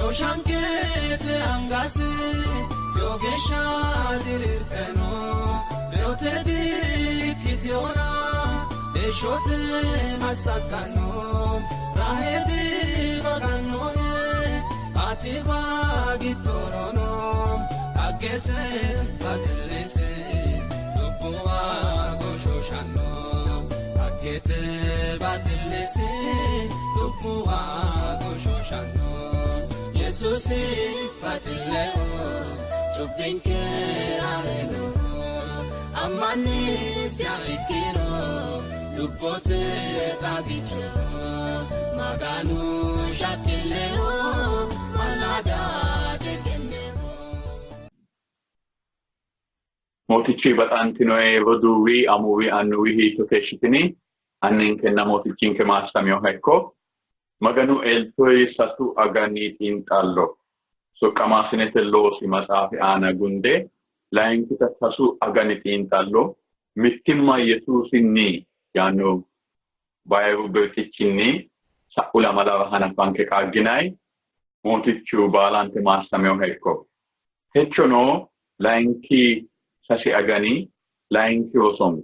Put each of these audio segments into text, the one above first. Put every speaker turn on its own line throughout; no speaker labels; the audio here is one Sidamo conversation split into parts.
Shooshanqete angasi lowo geeshsha diriirte no, reyote diikkitinona heeshshote massagganno. Raaheeli magannohe atiwa giddorono, dhaggete baxillisi lubbuwa goshooshanno. Dhaggete baxillisi lubbuwa goshooshanno. Yesuusi baxilleho cubbinke rarenoho, ammannisiha ikkiro lubbote xagichoho. Maganu shaqqilleho mallaada degenneho.
Mootichi baxantinoe roduuwi, amuwi, annuwi hiitto keeshshitini? Anninkenna Mootichinke maassaminoha ikko. Maganu eltoyi sasu agani xiinxallo soqqamaasinete loosi maxaafi aana gunde layinkita sasu agani xiinxallo mittimma Yesuusinni yaanno bayiru birxichinni sa'u lamalara hanafanke qaagginanni. Mootichu baalante maassaminoha ikko. Techono layinki sase agani layinki rosonke.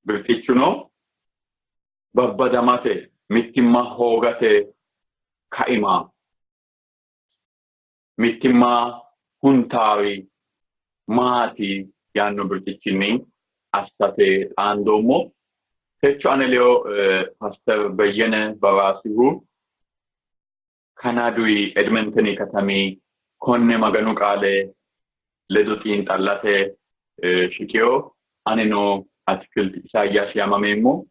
Birxichuno babbadamate mittimma hoogate kaima, mittimma huntaari maati yaanno birxichinni assate xaandoommo. Techo ane ledo Paaster Beyyene Baraasihu Kanaadui Edmenteni katami konne Maganu qaale ledo xiinxallate shiqiyo. Anino Atikilti Isaayyaasi yaamameemmo.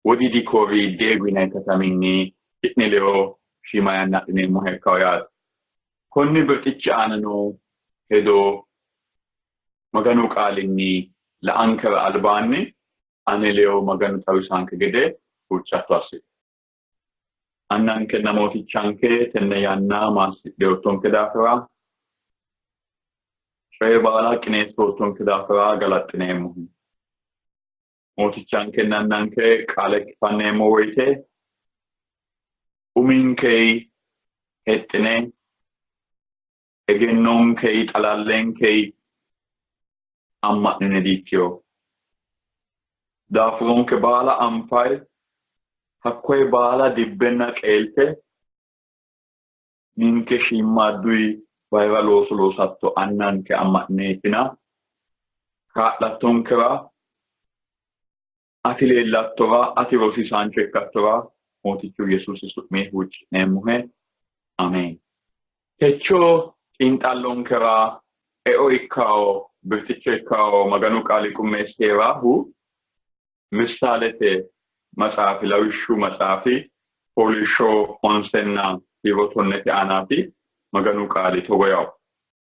Wodiidi Koori Deegu yinanni kataminni ki'ne ledo shiima yanna adhineemmoha ikkawo yaate. Konni birxichi aana noo hedo Maganu qaalinni la'ankera albaanni ane ledo Maganu xawisanke gede huuccatto assidhe. Annankenna Mootichanke tenne yanna maassidheottonke daafira, coye baala qineessoottonke daafira galaxxineemmohe. Mootichankenna Annanke qaalekki fanneemmo woyite uminkei hexxine, egennonkei xalallenkei amma'nine diikkino. Daafuronke baala anfayi, hakkoye baala dibbenna qeelte ninke shiimmaadduyi bayira looso loosatto Annanke amma'nineetina kaa'lattonkera, ati leellattora, ati rosiisaancho ikkattora Mootichu Yesuusi su'mi huucci'neemmohe. Ameen. Techo xiinxallonkera eo ikkawo birxicho ikkawo Maganu qaali qummeesseerahu Misaalete maxaafi lawishshu maxaafi fooliishsho honsenna kiiro tonnete aanaati. Maganu qaali togo yawo.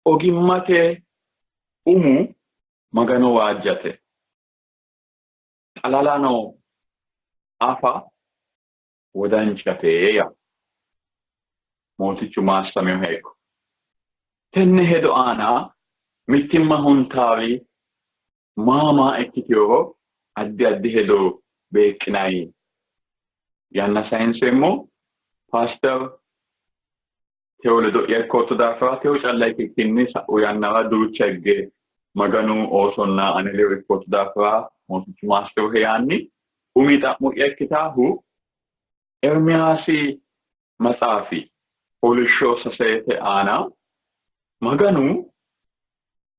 Ogimmate umu Magano waajjate, xalalano afa wodanchate yaa. Mootichu maassaminoha ikko. Tenne hedo aana mittimma huntaari maa maa ikkitinoro addi addi hedo beeqqinanni yanna sayinseemmo. Paaster Teo ledo'ya ikkootto daafira Teo calla ikkikkinni sa'u yannara duucha higge Maganu oosonna ane ledo ikkootto daafira Mootichu maassi'rohe yaanni umi xa'mo'ya ikkitaahu Ermiyaasi maxaafi fooliishsho sasete aana Maganu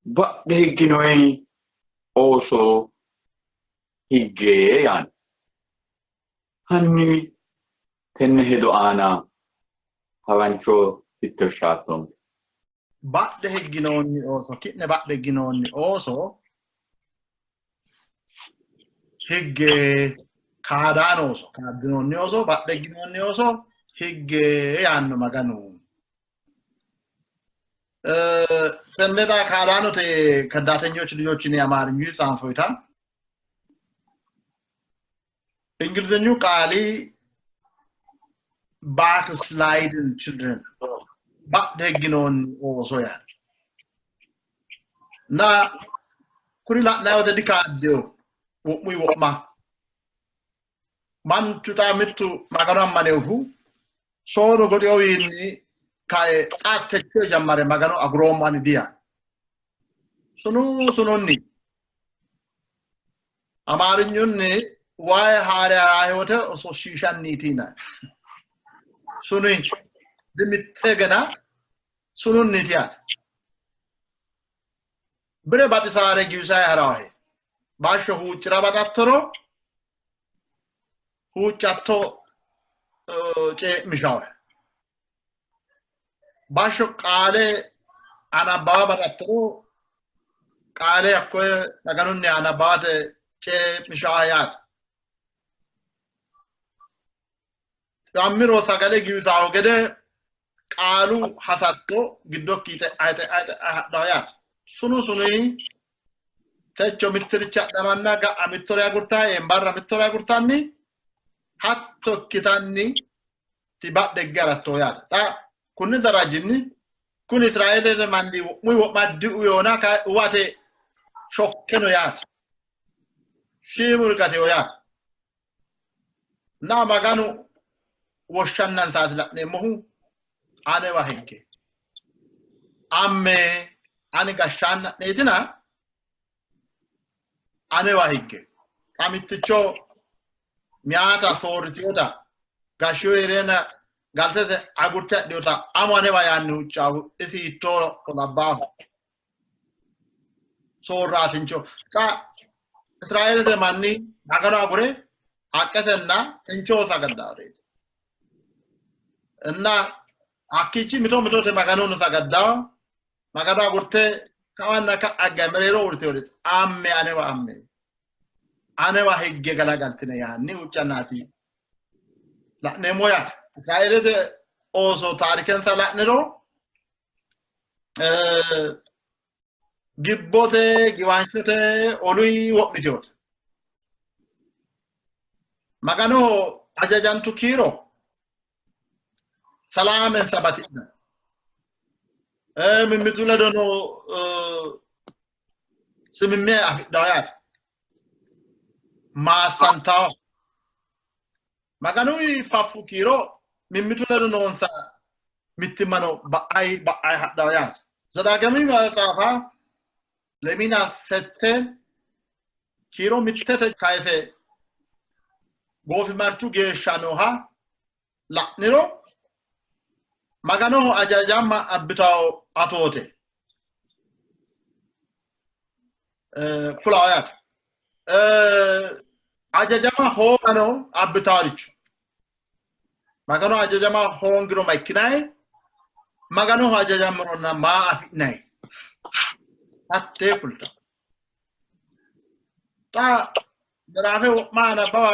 badhe higginoyi ooso higge yaanno. Hanni tenne hedo aana harancho tittirsha aattonke.
Badhe higginoonni ooso, ki'ne badhe higginoonni ooso higge, kaadaano ooso, kaaddinoonni ooso, badhe higginoonni ooso higge yaanno Maganu. Tenne daa kaadaanote ከዳተኞች ልጆች እኔ አማርኙ ጻንፎይታ እንግሊዝኙ ቃሊ backsliding children badhe higginoonni ooso yaanno. Na kuri la'nanni woyte dikaaddeyo wo'muyi wo'ma. Manchu xa mittu Magano ammaninohu Soodo goxeyowiinni kae xa techo jammare Magano aguroommo ani diyaanno. Sunu sununni Amaarinyunni wayi haare haraahi wote ososhshiishanniiti yinanni. Suni dimitte gena sununniiti yaate. Bire baxisaare giwisayi haraahe. Bashsho huuccira baxattoro huuccatto cee'mishawe. Bashsho qaale anabbawa baxattoro qaale hakkoye Maganunni anabbawate cee'mishawe yaate. Xiwammiro sagale giwisawo gede qaalu hasatto giddokki xe'ayi xe'ayi xe'ayi hadhawo yaate. Sunu sunuyi techo mittiricha adhamanna ga'a mittore agurtayi eembarra mittore agurtanni hatto ikkitanni tibadhe higge haratto yaate. Xa kunni darajinni kuni Israeelete manni wo'muyi wo'ma diuyoona uwate shokke no yaate. Shiimuri gatewo yaate. Na Maganu woshshannansaati la'neemmohu anewa higge. Amme ani gashshaanna'neetina anewa higge. Xa mitticho miyaata soorritiyota gashshiyo hee'reenna galtete agurte adhiyota amo anewa yaanni huuccaahu isi hiittoo labbaahu soorraasincho. Xa Israeelete manni Magano agure haqqetenna kinchoho sagadaareeti. Inna hakkiichi mito mitote Maganono sagaddaa Magano agurte kawanna ka'a higge mereero uurriteyoreeti. Amme anewa amme anewa higge galagaltine yaanni huuccannaati la'neemmo yaate. Israeelete ooso taarikensa la'niro gibbote giwanshote oluyi wo'miteyote. Maganoho hajajantu kiiro salaamensa batidhanno. Mimmitu ledono simimme afidhawo yaate. Maassantawo. Maganuyi faffu kiiro mimmitu ledo noonsa mittimmano ba'ayi ba'ayi hadhawo yaate. Zedaagimi maxaafa lemina sette kiiro mittete kayise goofimarchu geeshsha nooha la'niro Maganoho ajajama abbitawo atoote kulawo yaate. Ajajama hoogano abbitaworicho. Maganoho ajajama hoongiro ma ikkinayi? Maganoho ajajammironna maa afi'nayi? Hattee kultawo. Xa miraafe wo'ma nabbawa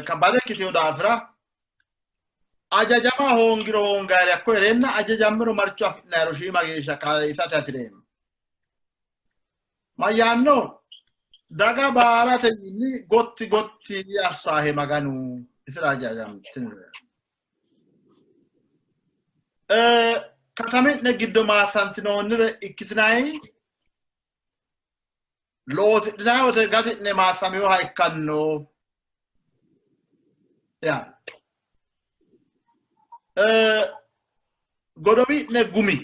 kabbaade ikkiteyo daafira ajajama hoongiro hoongayiri hakko hee'reenna ajajammiro marcho afi'nayiro shiima geeshsha kayisate hasi'reemmo. Mayyaanno? Daga baalatewiinni gotti gotti assaahe Maganu isira ajajamtinore. Katami'ne giddo maassantinoonnire ikkitinayi loosidhinanni wote gati'ne maassaminoha ikkanno yaanno. Godowi'ne gumi,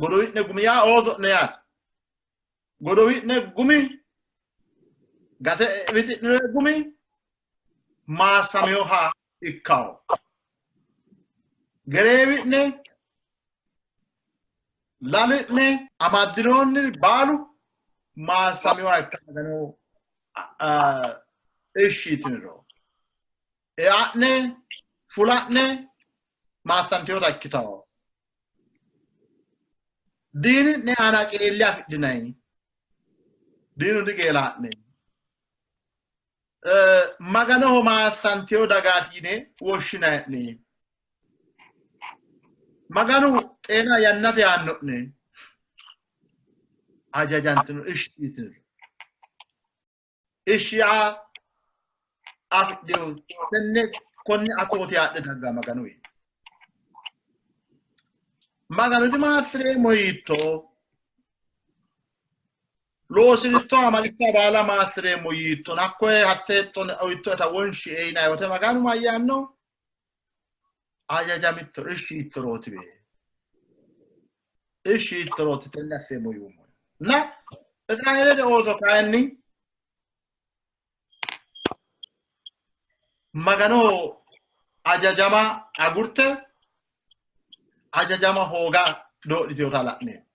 godowi'ne gumi yaa ooso'ne yaate. Godowi'ne gumi, gate wixi'ne gumi maassaminoha ikkawo. Gereewi'ne, lali'ne amaddinoonniri baalu maassaminoha ikka Magano ishshi yitiniro. Ea'ne fula'ne maassantinota ikkitawo. Diini'ne aana qeelle afidhinanni. Diinu diqeelaa'ne. Maganoho maassantino dagaati yine woshshinanni'ne. Maganu xeena yannate aanno'ne. Hajajantino ishshi yitino. Ishshi yaa afidhino tenne konne atoote haadhe dagga Maganuwi. Maganu dimaassi'reemmo yiitto. Loosiritto amalikka baala maassi'reemmo yiitto. Hakkoye hatte hexxo uyittoeta wonshie yinanni wote Maganu mayyaanno? Hajajamittoro ishshi yittorooti be. Ishshi yittorooti tenne asseemmo yuummo. Na Israeelete ooso kayinni Maganoho hajajama agurte hajajama hooga doodhitinota la'neemmo.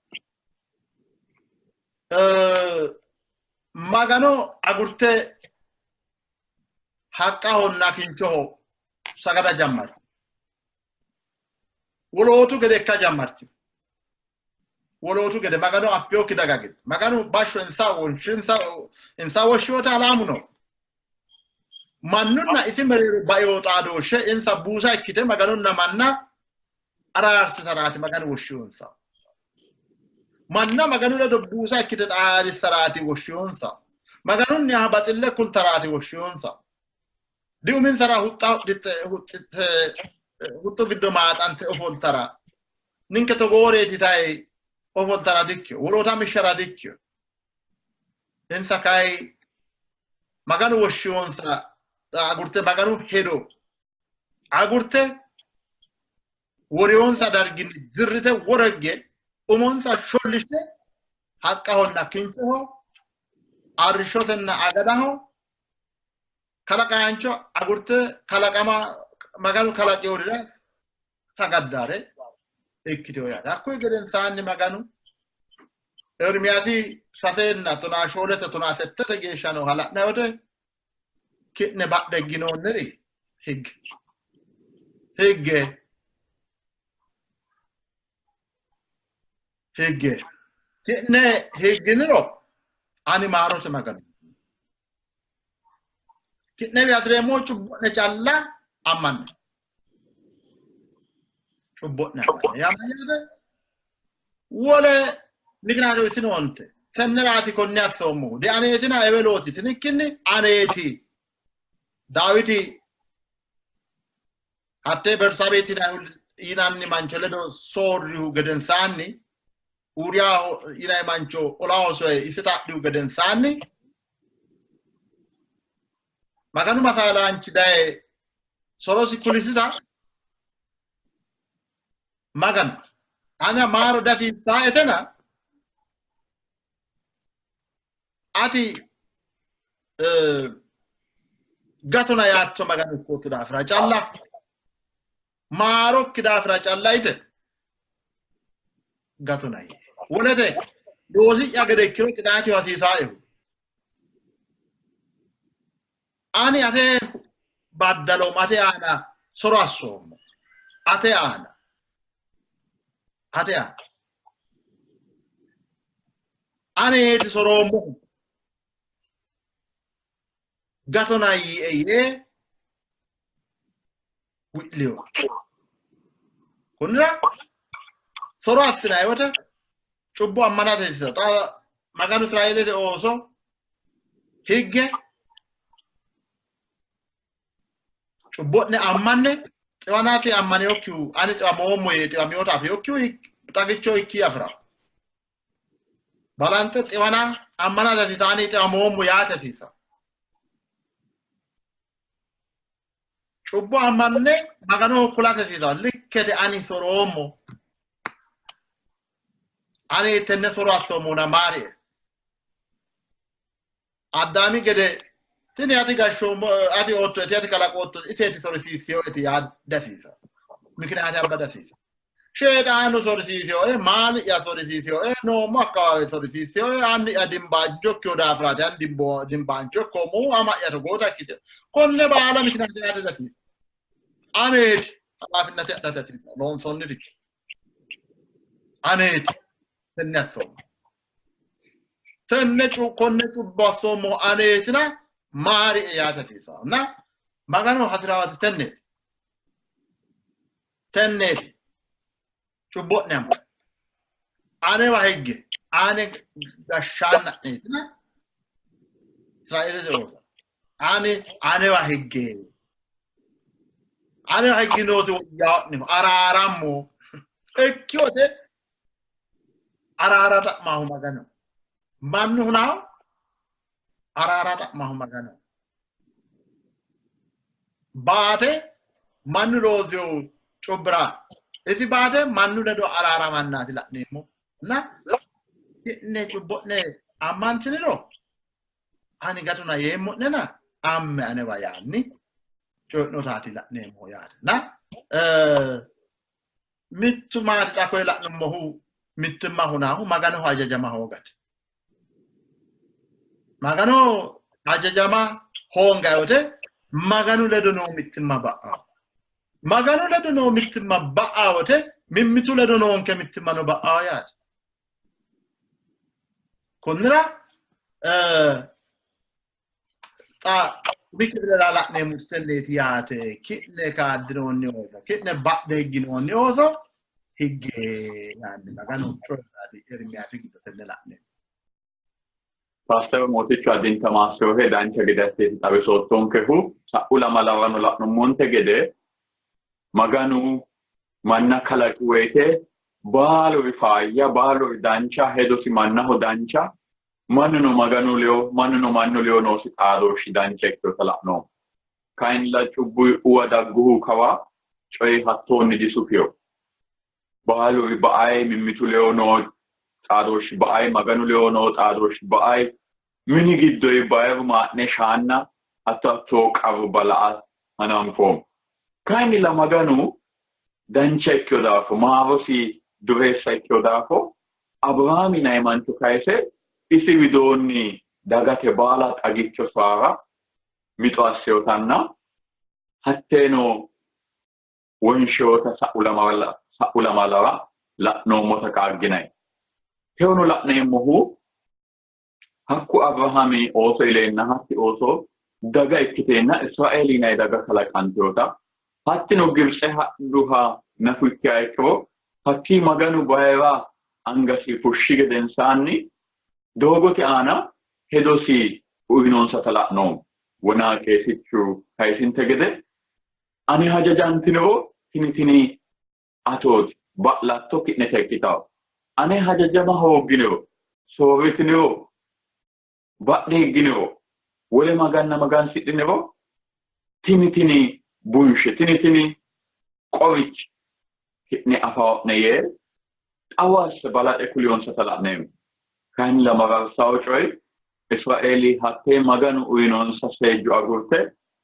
Magano agurte haqqahonna kinchoho sagada jammarti. Wolootu gede ikka jammarti. Wolootu gede Magano affiyokki daga gede. Maganu bashsho insa wonshinsa insa woshshiwota alaamu no. Mannunna isi mereero baeo xaadooshshe insa buusa ikkite Maganunna manna araarsitaraati Maganu woshshiyonsa. Manna Maganu ledo buusa ikkite xaadissaraati woshshiyonsa. Maganunniha baxille kultaraati woshshiyonsa. Diuminsara huxxa huxxite huxxu giddo maaxante ofoltara ninke togooreeti tayi ofoltara dikkiyo woloota mishshara dikkiyo. Insa kayi Maganu woshshiyonsa agurte Maganu hedo agurte woriyonsa darginni dirrite woragge umonsa shollishte haqqahonna kinchoho arrishshotenna agadaho kalaqaancho agurte kalaqama Maganu kalaqiyorira sagaddare ikkiteyo yaate. Hakkuyi gedensaanni Maganu Ermiyaasi 3 14 18 geeshsha nooha la'nanni wote ki'ne badhe higginoonniri higge higge higge ki'ne higginiro ani maarote Maganu ki'newi hasi'reemmo cubbo'ne calla ammanne cubbo'ne ammanne yaa mayyaate wole mikinaate isinoonte tenneraati konne assoommohu dianeetina ewelooti tinikkinni aneeti Daawiti hatte Bersaabeeti yinanni mancho ledo soorrihu gedensaanni Uuriya yinanni mancho olaho soye ise xadhihu gedensaanni Maganu masaalaanchi daye sorosi kulisita Maganu ana maaro dasiissaetena ati gatona yaatto Maganu ikkootto daafira calla maarokki daafira calla yite gatona yee wolete loosi'ya gede ikkiro qixaatiyo hasiisaaehu ani ate baddaloommo ate aana soro assoommo ate aana ate aana aneeti soroommohu gatona yiie yee wi'liyo. Kunnira soro assinanni wote cubbo ammanate hasiisanno. Xa Maganu Israeelete ooso higge cubbo'ne ammanne xiwanasi ammaneyokkihu ani xiwamoommo yee xiwamiyota afiyokkihu xagicho ikki afira. Balanxe xiwana ammanate hasiisanno ani xiwamoommo yaate hasiisanno. Cubbo ammanne Maganoho kulate hasiisanno. Likkete ani soroommo. Ani tenne soro assoommona maarie. Addaami gede tini ati gashshoommo ati oottoeti ati kalaqootto iseeti sorisiisseyoeti yaa dihasiisanno. Mikinaate abba dihasiisanno. Sheexaanu sorisiiseyoe, maali'ya sorisiiseyoe, noommo akkawaawe sorisiiseyoe, anni'ya dimbaancho ikkiyo daafiraati ani dimbaancho ikkoommohu ama'ya togoota ikkite. Konne baala mikinaate yaate dihasiisanno. Aneeti halaafinnate adhate hasiisanno loonsoonniricho. Aneeti tenne assoommo. Tenne konne cubbo assoommohu aneetina maarie yaate hasiisanno. Na Maganu hasi'raati tenneeti. Tenneeti. Cubbo'ne ammo. Anewa higge ane gashshaanna'neetina Israeelete ooso. Ani anewa higge. Anewa higginooti woyyaa'nehu araarammo. Ikkiwote araara xa'maahu Magano. Mannu hunaahu araara xa'maahu Magano. Baate mannu loosiyo Cubbira isi baate mannu ledo araaramannaati la'neemmo. Na ki'ne cubbo'ne ammantiniro ani gatona yeemmo'nena amme anewa yaanni coyi'notaati la'neemmo yaate. Na mittu maati xa koye la'nummohu mittimma hunaahu Maganoho hajajama hoogate. Maganoho hajajama hoongayi wote Maganu ledo noo mittimma ba'ao. Maganu ledo noo mittimma ba'a wote mimmitu ledo noonke mittimmano ba'ao yaate. Konnira xa umi kifilera la'neemmoti tenneeti yaate. Ki'ne kaaddinoonni ooso, ki'ne badhe higginoonni ooso higge yaanni Maganu coyi'raati Ermiyaasi giddo tenne la'neemmo.
Paaster Mootichu addinta maassiyohe dancha gede asseeti xawisoottonkehu. Sa'u lamalarano la'nummonte gede Maganu manna kalaqi woyite baaluri faayya, baaluri dancha, hedosi mannaho dancha, mannuno Maganu ledo, mannuno mannu ledo noosi xaadooshshi dancha ikkinota la'noommo. Kayinnilla cubbu uwa dagguhu kawa coyi hattoonni disufino. Baaluri ba'ay, mimmitu ledo noo xaadooshshi ba'ay, Maganu ledo noo xaadooshshi ba'ay, mini giddoyi bayiru maa'ne shaanna hatto hattoo qarrubba la'a hananfoommo. Kayinnilla Maganu dancha ikkino daafo, maarosi dureessa ikkino daafo, Abiraami yinanni mancho kayise isi widoonni dagate baala xagicho soyara mixo assinotanna hatteeno wonshinota sa'u lamalara la'noommota qaagginanni. Tewono la'neemmohu hakku Abirahaami ooso ileenna hatti ooso daga ikkiteenna Israeeli yinanni daga kalaqantinota, hattino Gibitse hadhuha nafu ikkiha ikkiro hakkii Maganu bayira angasi fushshi gedensaanni doogote aana hedosi uyinonsata la'noommo. Wonaa qeesichu kayisinte gede ane hajajantiniro tini tini atooti ba'latto ki'nete ikkitawo. Ane hajajama hoogginiro, soorritiniro, badhe higginiro, wole maganna magansidhiniro tini tini bunshe, tini tini qorichi ki'ne afawo'ne yee xawo asse balaxe kuliyonsata la'neemmo. Kayinnilla mararsawo coyi Israeeli hattee Maganu uyinonsa seejjo agurte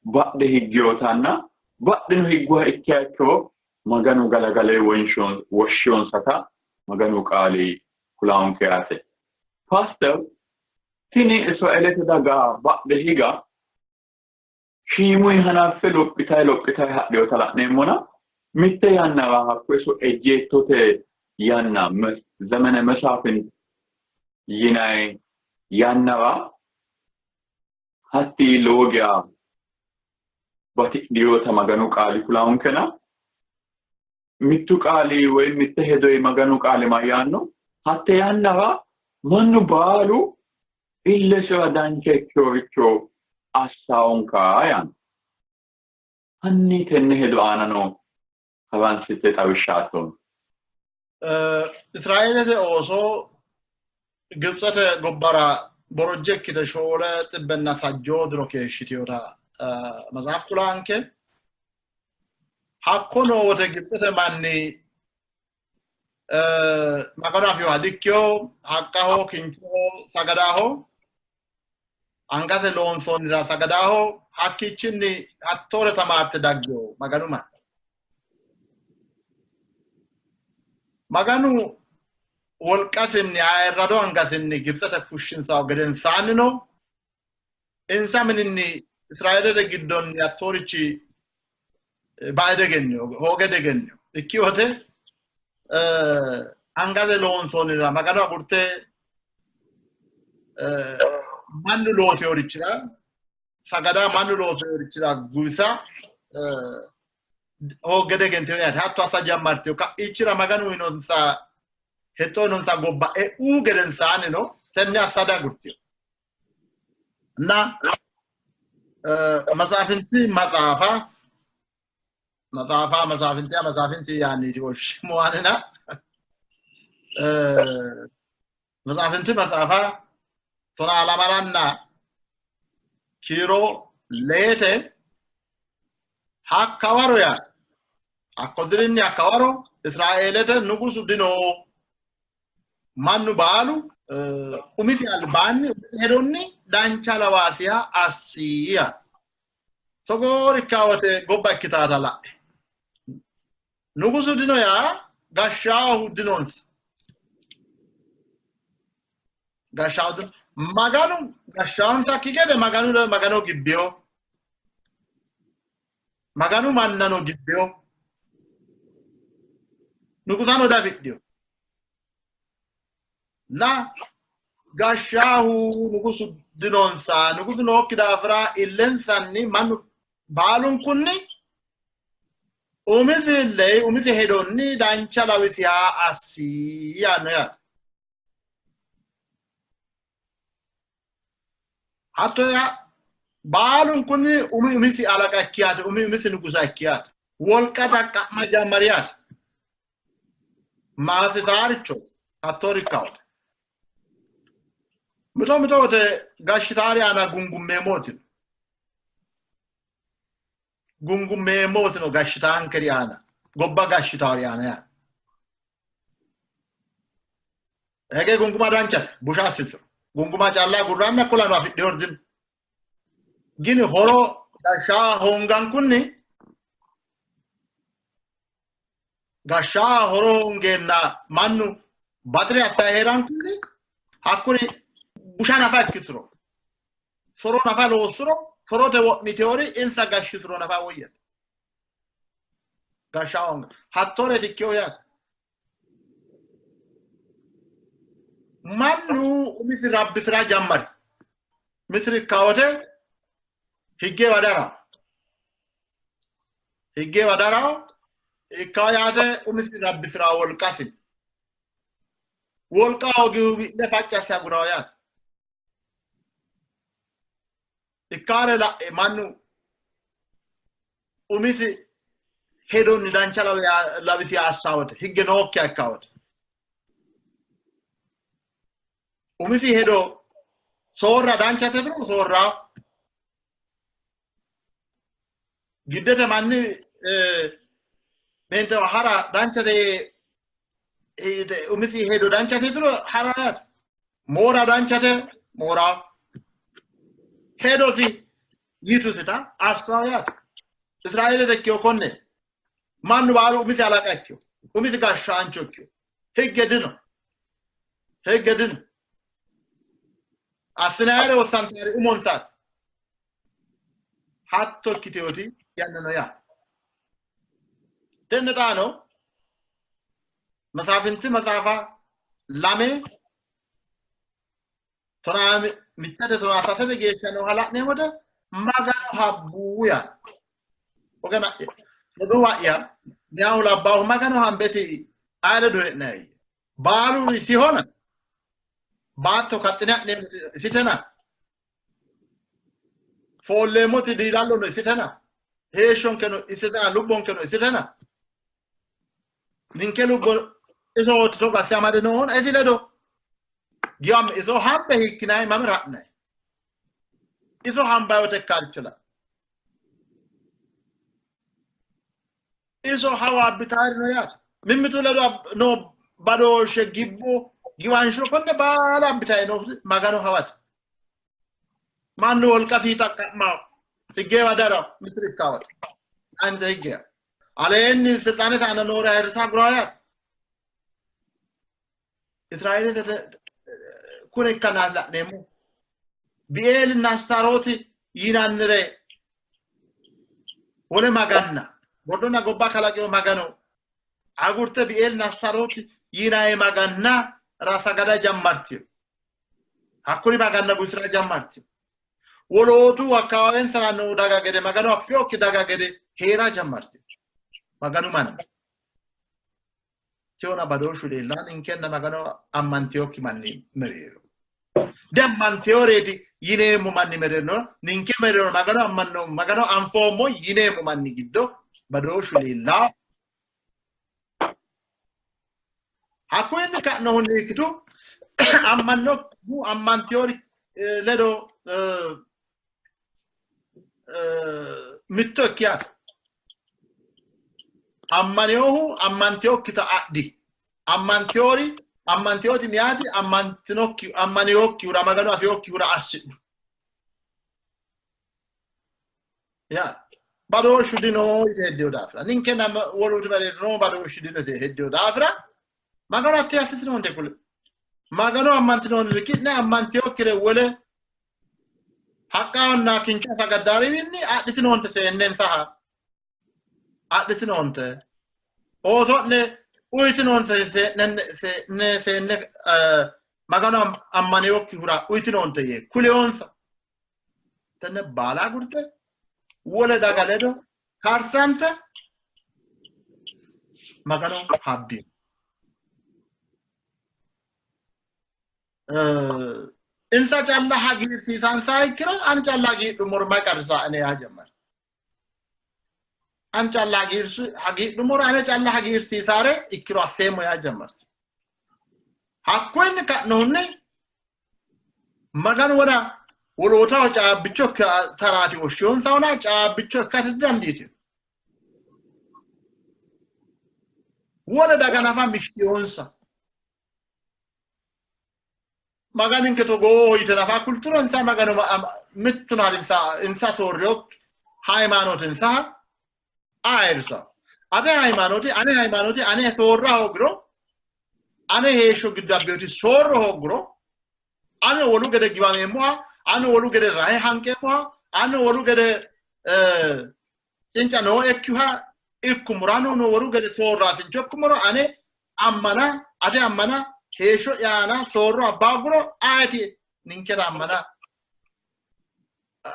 badhe higgiyotanna badheno higguha ikkiha ikkiro Maganu galagale woshshiyonsata Maganu qaali kulaonke yaate. Paaster, tini Israeelete daga badhe higa shiimuyi hanaffe lophitayi lophitayi hadhiyota la'neemmona mitte yannara hakko iso ejjeettote yanna zemene mesaafint yinayi yannara hatti lowo geya batidhiyota Maganu qaali kulaonkena mittu qaali woy mitte hedoyi Maganu qaali mayyaanno? Hatte yannara mannu baalu illesira dancha ikkinoricho assawonka yaanno. Hanni tenne hedo aanano haransite xawishsha aattonke.
Israeelete ooso Gibitsete gobbara borojje ikkite 750 diro keeshshitinota matsaaf kulanke. Hakko noo wote Gibitsete manni Maganu afinoha dikkino, haqqaho, kinchoho, sagadaho, angate loonsoonnira sagadaho, hakkiichinni hattoore tamaarte daggino Maganu manni. Maganu wolqasinni ayirrado angasinni Gibitsete fushshinsahu gedensaannino insa mininni Israeelete giddonni hattoorichi bae degennino, hooge degennino. Ikki wote angate loonsoonnira Magano agurte mannu looseworichira sagada mannu looseworichira guwisa hoogge degentino yaate. Hatto assa jammartino. Ka'iichira Maganu uyinonsa hexxo uyinonsa gobba e'u gedensaannino tenne assa diagurtino. Na masaafinti maxaafa maxaafa masaafinti masaafinti yaanniiti woshshimuwaanina masaafinti maxaafa 12 kiiro leete hakkawaro yaate. Hakko dirinni hakkawaro Israeelete nugusu dino. Mannu baalu umisi albaanni umisi hedonni dancha lawaasiha assiya. Togoori ikkaa wote gobba ikkitaata la'e. Nugusu dino yaa gashshaahu dinonsa. Gashshaahu dino. Maganu gashshaawonsakki gede Maganu Magano gibbiyo. Maganu mannano gibbiyo. Nugusano dafidhiyo. Na gashshaahu nugusu dinonsa. Nugusu nookki daafira illensanni mannu baalunkunni umisi lei umisi hedonni dancha lawisiha assi yaanno yaate. Hatto yaa baalunkunni umi umisi alaqa ikkiyaate, umi umisi nugusa ikkiyaate. Wolqa xaqqa'ma jammariyaate. Maasisaaricho hattoori ikkawote. Mito mito wote gashshitaari aana gungummeemmooti. Gungummeemmooti no gashshitaankeri aana, gobba gashshitaari aana yaate. Hege gunguma danchate, busha assisiro. Gunguma calla gurranna kulano afidhino dino. Gini horo gashshaa hoongankunni gashshaa horo hoongeenna mannu baxire assayi heerankunni hakkuri busha nafa ikkituro soro nafa loossuro sorote wo'miteori insa gashshituro nafa woyyate. Gashshaa hoonga hattooreeti ikkeyo yaate. Mannu umisi rabbisira jammari. Misiri ikkaa wote higgewa darawo. Higgewa darawo ikkaa yaate umisi rabbisira wolqasi. Wolqa hoogihu wi'le facci asse agurawo yaate. Ikkaare la'e mannu umisi hedonni dancha lawisi assaa wote higge nookkiha ikkaa wote. Umisi hedo soorra danchate tiro soorraa. Giddete manni meentewa hara danchate umisi hedo danchate tiro hara yaate. Moora danchate mooraa. Hedosi yitusita assaa yaate. Israeelete ikkiyo konne mannu baalu umisi alaqa ikkiyo, umisi gashshaancho ikkiyo. Higge dino. Higge dino. Assinayere wossantaari umonsaati. Hatto ikkiteyooti yanna no yaate. Tenne xaano Masaafinti maxaafa 2 15 13 geeshsha nooha la'neemmo wote Magano habbuu yaanno. Ogana'ya, roduuwa'ya, meyahu labbaahu Magano hambesi aye ledo hee'nayi? Baaluri isihona? Baatto kaxxine ha'neemmoti isitena? Foolleemmoti diilallono isitena? Heeshshonkeno isitena? Lubbonkeno isitena? Ninke lubbo isooti togo asse amade noohona isi ledo giwamme iso hambe hiikkinayi mamira ha'nayi? Iso hambayi wote ikkaricho la. Iso hawa abbitaari no yaate. Mimmitu ledo noo badooshshe gibbo giwansho konne baala abbitayi noohu Magano hawate. Mannu wolqasi xaqqa'mawo higgewa darawo mitiri ikkawote. Anite higgeya. Aleenni silxaanete aana noore ayirrisa agurawo yaate. Israeelete kuni ikkannaati la'neemmo. Bieelinna Astarooti yinannire wole maganna gordonna gobba kalaqino Magano agurte Bieelinna Astarooti yinanni maganna sagada jammartino. Hakkuri maganna guisira jammartino. Wolootu akkawaawensara noo daga gede Magano affinokki daga gede hee'ra jammartino. Maganu manna. Tiona badooshshu leellanno ninkenna Magano ammantinokki manni mereero. Diammanteyoreeti yineemmo manni mereero ninke mereero Magano ammannoommo Magano anfoommo yineemmo manni giddo badooshshu leellanno. Hakkuyinni ka'nohunni ikkitu ammannokkihu ammanteyori ledo mitto ikkiyaate. Ammaninohu ammanteyokkita adhi. Ammanteyori ammanteyoti miyaati ammantinokki ammaneyokkihura Magano afeyokkihura assidhu. Ya badooshshu dino yite heddino daafira ninke woluutu mereero noo badooshshu dino yite heddino daafira Magano hatte assitinoonte kule. Magano ammantinoonniri ki'ne ammanteyokkire wole haqqahonna kincho sagaddaariwiinni adhitinoonte seennensaha adhitinoonte ooso'ne uyitinoonte seenne seenne Magano ammaneyokkihura uyitinoonte yee kuleyonsa. Tenne baala agurte wole daga ledo karsante Magano habbino. Insa calla hagiirsiisansa ikkiro ani calla hagiidhummoro mayi qarrisa ane yaa jammari. Ani calla hagiidhummoro ane calla hagiirsiisaare ikkiro asseemmo yaa jammarti. Hakkuyinni ka'nohunni Maganu wona wolootaho caabbicho taraati woshshiyonsahona caabbicho ikkate didandiitino. Wole daga nafa mishshiyonsa. Maganinke togoo yite nafa kulturo insa Maganu mittuno insa insa soorriyokki hayimaanootinsaha ayirrisawo. Ate hayimaanooti ane hayimaanooti ane soorra hoogiro ane heeshsho giddo abbiyoti soorro hoogguro ane wolu gede giwameemmoha ane wolu gede rahe hanqeemmoha ane wolu gede cinca nooekkiha ikkummoro ane wolu gede soorraasincho ikkummoro ane ammana ate ammana heeshsho'ya aana soorro abba hooguro ayeti ninkera ammana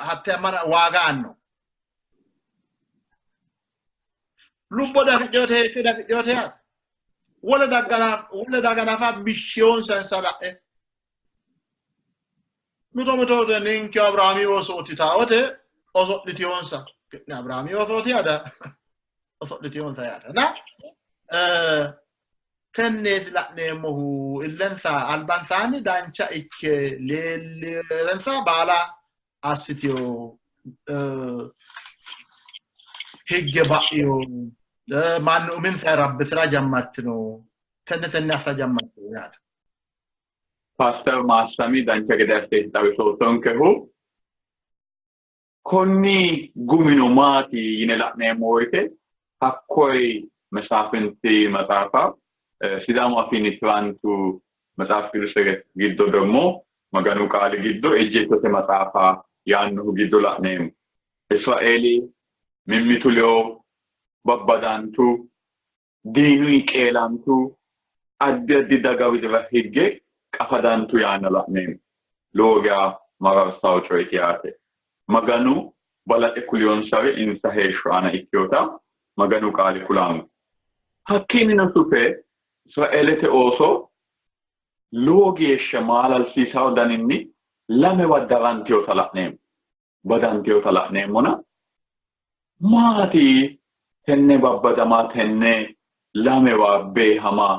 hatte ammana waaga aanno. Lubbo dafidhinote heeshsho dafidhinote yaate. Wole daga nafa mishshiyonsa insa la'e. Mito mito ninke Abiraami oosooti taawote oso'litiyonsa. Ki'ne Abiraami oosooti yaada oso'litiyonsa yaate. Na tenneeti la'neemmohu illensa albansaanni dancha ikke leellensa baala assitiyo higge ba'yo mannu uminsa rabbisira jammartino tenne tenne assa jammartino yaate.
Paaster Maassami dancha gede assite xawisoottonkehu konni gumino maati yine la'neemmo woyte hakkoyi Mesaafinti maxaafa Sidaamu afiinni tirantu Maxaaf Qiduse giddo ደግሞ Maganu qaali giddo ejjeettote maxaafa yaannohu giddo la'neemmo. Israeeli mimmitu ledo babbadantu, diinuyi qeelantu, addi addi daga widira higge qafadantu yaanna la'neemmo. Lowo geya mararsawo coyeti yaate. Maganu balaxe kuliyonsari insa heeshsho aana ikkeyota Maganu qaali kulanno. Hakkiinnino sufe Israeelete ooso lowo geeshsha maalalsiisawo daninni lamewa daranteyota la'neemmo. Badanteyota la'neemmona maati tenne babbadama tenne lamewa beehama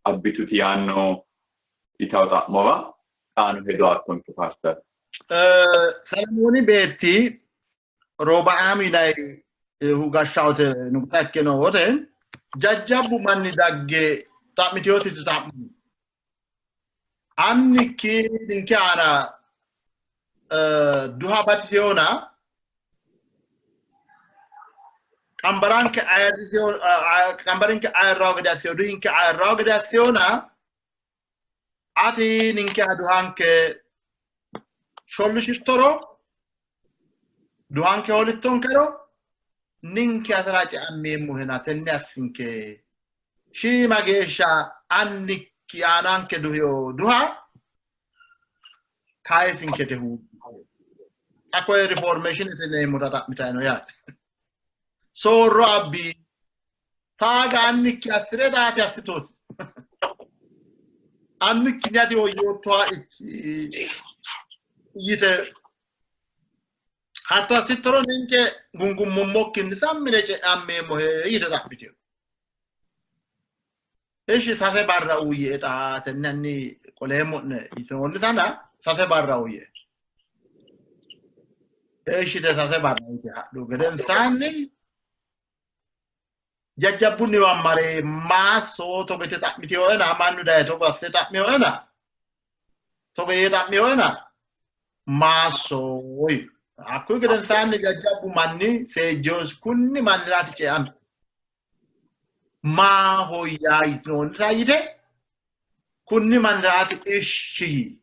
abbituti yaanno yitawo xa'mora xaano hedo aattonke paaster.
Selemooni beetti Roobaami yinannihu gashshaote nugusa ikke noo wote jajjabbu manni dagge xa'mitiyositi xa'mo annikki ninke aana duha batiseyona qambaranke ayirriseyo qambarinke ayirrawo gede asseyo duhinke ayirrawo gede asseyona ati ninke duhanke shollishittoro duhanke hoolittonkero ninke atera ce'ammeemmohena tenne assinke shiima geeshsha annikki aananke duhiyo duha kayisinkete huucci. Xa koye reformeshinete yineemmota xa'mitanni no yaate. Soorro abbi taaga annikki assire daate assitooti. Annikki ati woyyoottoha yite hatto assittoro ninke gungummummokkinni sammine ce'ammeemmohe yite xa'mitino. Ishi sase barra uuyye xa tenne anni qoleemmo'ne yitinoonnitana sase barra uuyye. Ishi te sase barra yite hadhu gedensaanni Jajjabbunniwa mare maasso togo yite xa'miteyoena mannu daye togo asse xa'miyoena togo yee xa'miyoena maasso yitu. Hakkuyi gedensaanni jajjabbu manni seejjinosi kunni manniraati ce'ame maahoyyaa yitinoonnita yite kunni manniraati ishshi yii.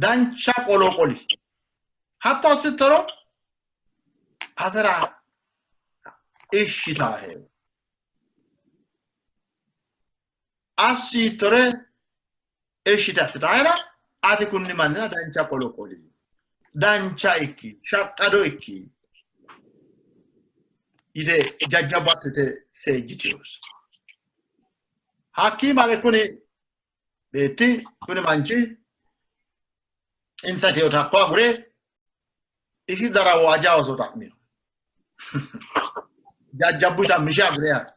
Dancha qolo qoli. Hatto assittoro atera ishshi taahe. Assi yittore ishshi assitaahera ati kunni mannira dancha qolo qoli. Dancha ikki, shaqqado ikki yite jajjabbu assite seejjitinosi. Hakkii mare kuni beetti kuni manchi insa teota hakko agure isi darawo aja oso xa'mino. Jajjabbu xa'mishe agure yaate.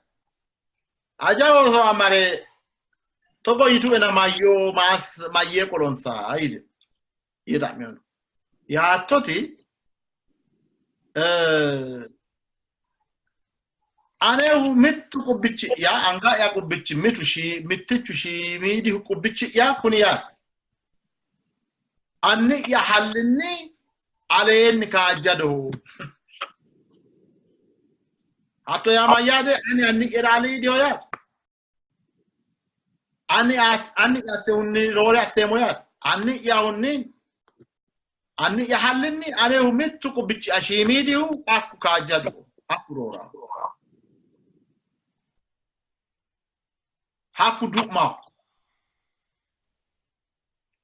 Aja oso amare togo yituena mayyo maas mayyee qolonsa yite yee xa'mino. Yaattoti anehu mittu qubbichi'ya anga'ya qubbichi mitu mittichu shiimiidihu qubbichi'ya kuni yaate. Anni'ya hallinni aleenni kaajjadoho. Hatto yaa mayyaate? Ani anni'yera aliidiho yaate. Ani anni'ya assehunni roore asseemmo yaate. Anni'yahunni anni'ya hallinni anehu mittu qubbichi'ya shiimiidihu hakku kaajjadoho, hakku rooraho. Hakku du'maho.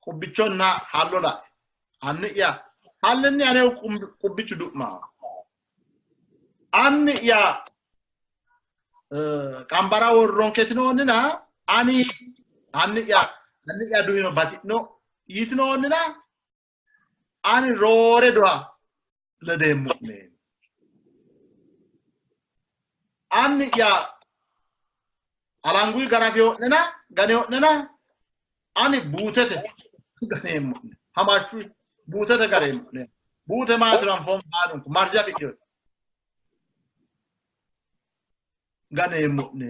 Qubbichonna hallo la'e. Anni'ya hallinni anehu qubbichu du'maho. Anni'ya qambara worronketinoonnina ani anni'ya anni'ya duhino bati'no yitinoonnina ani roore duha ledeemmo'ne. Anni'ya alanguyi garafeyo'nena ganeyo'nena ani buutete ganeemmo'ne. Hamashshu buutete gareemmo'ne. Buute maatiro anfoommo baalunku marje afidhino. Ganeemmo'ne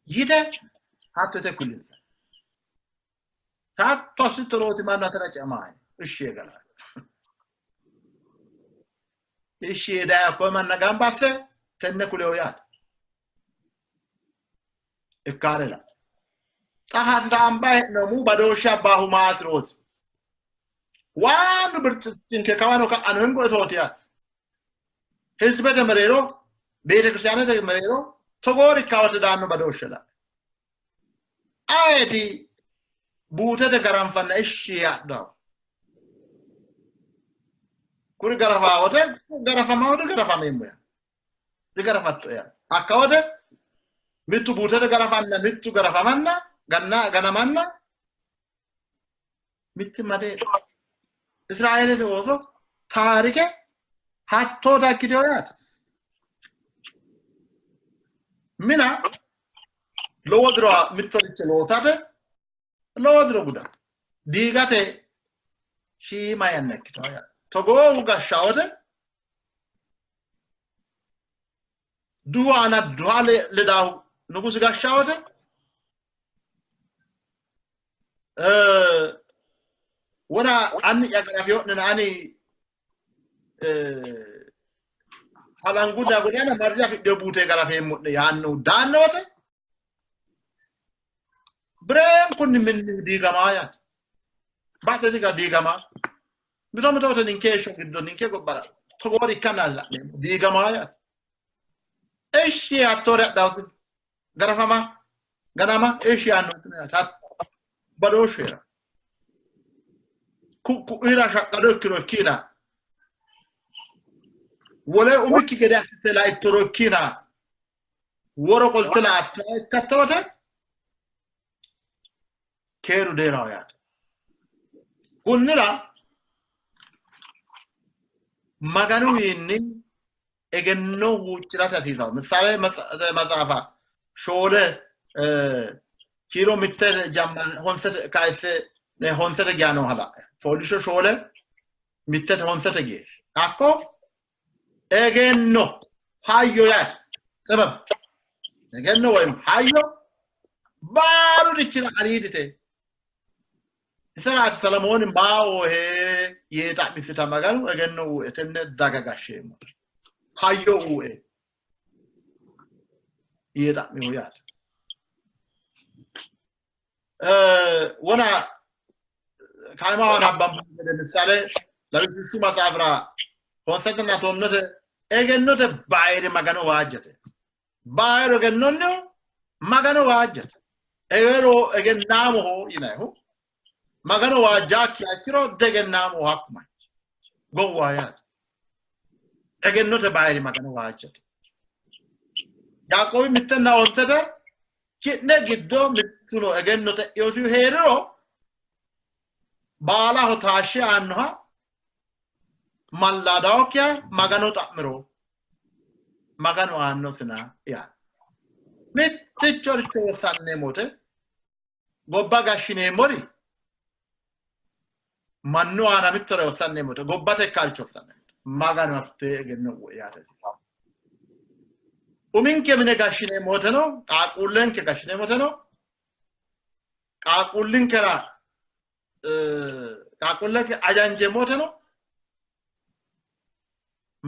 yite hatto yite kulinsa. Hatto assittorooti mannu atera ce'amaahe. Ishshi yee galaa. Ishshi yee daye hakkoye manna gamba asse tenne kuleyo yaate. Ikkaare la. Xa hasaamba hee'noommohu badooshshe abbaahu maatirooti. Waannu birxichinke kawano ka'ano hingo isooti yaate. Hizibete mereero, beetekiristaanete mereero togoori ikkawote daanno badooshshe la. Ayeti buutete garanfanna ishshi yaaddawo. Kuri garafaa wote garafama wote garafameemmo yaa. Digarafatto yaa. Hakka wote mittu buutete garafanna mittu garafamanna ganna ganamanna mittimma deedha. Israeelete ooso taarike hattoota ikkiteyo yaate. Mina lowo diro mittoricho loosate lowo diro guda diigate shiima yanna ikkitawo yaate. Togoohu gashshawote duhu aana duha ledaahu nugusi gashshawote wona anni'ya garafeyo'nena ani halangu dagodana marri afidhino buute garafeemmo'ne yaannohu daanno wote bireenkunni minnihu diigamaa yaate. Badhe diga diigamaa. Mito mito wote ninke heeshsho giddo ninke gobbara togoori ikkanna la'neemmo diigamaa yaate. Ishshi hattoore adhaawuti garafama ganama ishshi yaannohu yaate. Badooshshu hee'ra. Ku'ira shaqqado ikkiro ikkina wole umikki gede assite laittoro ikkina woro qolte la'attoha ikkatto wote keeru deeraho yaate. Kunnira Maganuwiinni egenno huucci'rate hasiisanno. Missale maxaafa shoole kiiro mitte jamma honsete kayisse honsete geya nooha la'e. Fooliishsho shoole mittete honsete geeshsha. Hakko Egenno hayyo yaate ጥበብ egenno ወይም hayyo baalurichira aliidite. Iseraati Selemooni maaohe yee xa'misita Maganu egenno uue tenne daga gashsheemmo hayyo uue yee xa'mihu yaate. Wona kaimaho nabbambu gede ምሳሌ lawishshu maxaafira honsatenna tonnote egennote bayiri Magano waajjate. Bayiru egennonnihu Magano waajjate. Egero egennaamoho yinayihu Magano waajjaakkiha ikkiro degennaamoho hakku manchi gowwa yaate. Egennote bayiri Magano waajjate. Yaaqoobi mittenna ontete ki'ne giddo mittuno egenno xe'iyosihu heeriro baalaho taashshe aannoha mallaadaokkiha Magano xa'miro Maganu aannosina yaate. Mittichoricho wossanneemmote gobba gashshineemmori mannu aana mittore wossanneemmote gobbate ikkaricho wossanneemmote Maganu hattee egenno uue yaate. Uminke mine gashshineemmoteno qaaqquullenke gashshineemmoteno qaaqquullinkera qaaqquullenke ajanjeemmoteno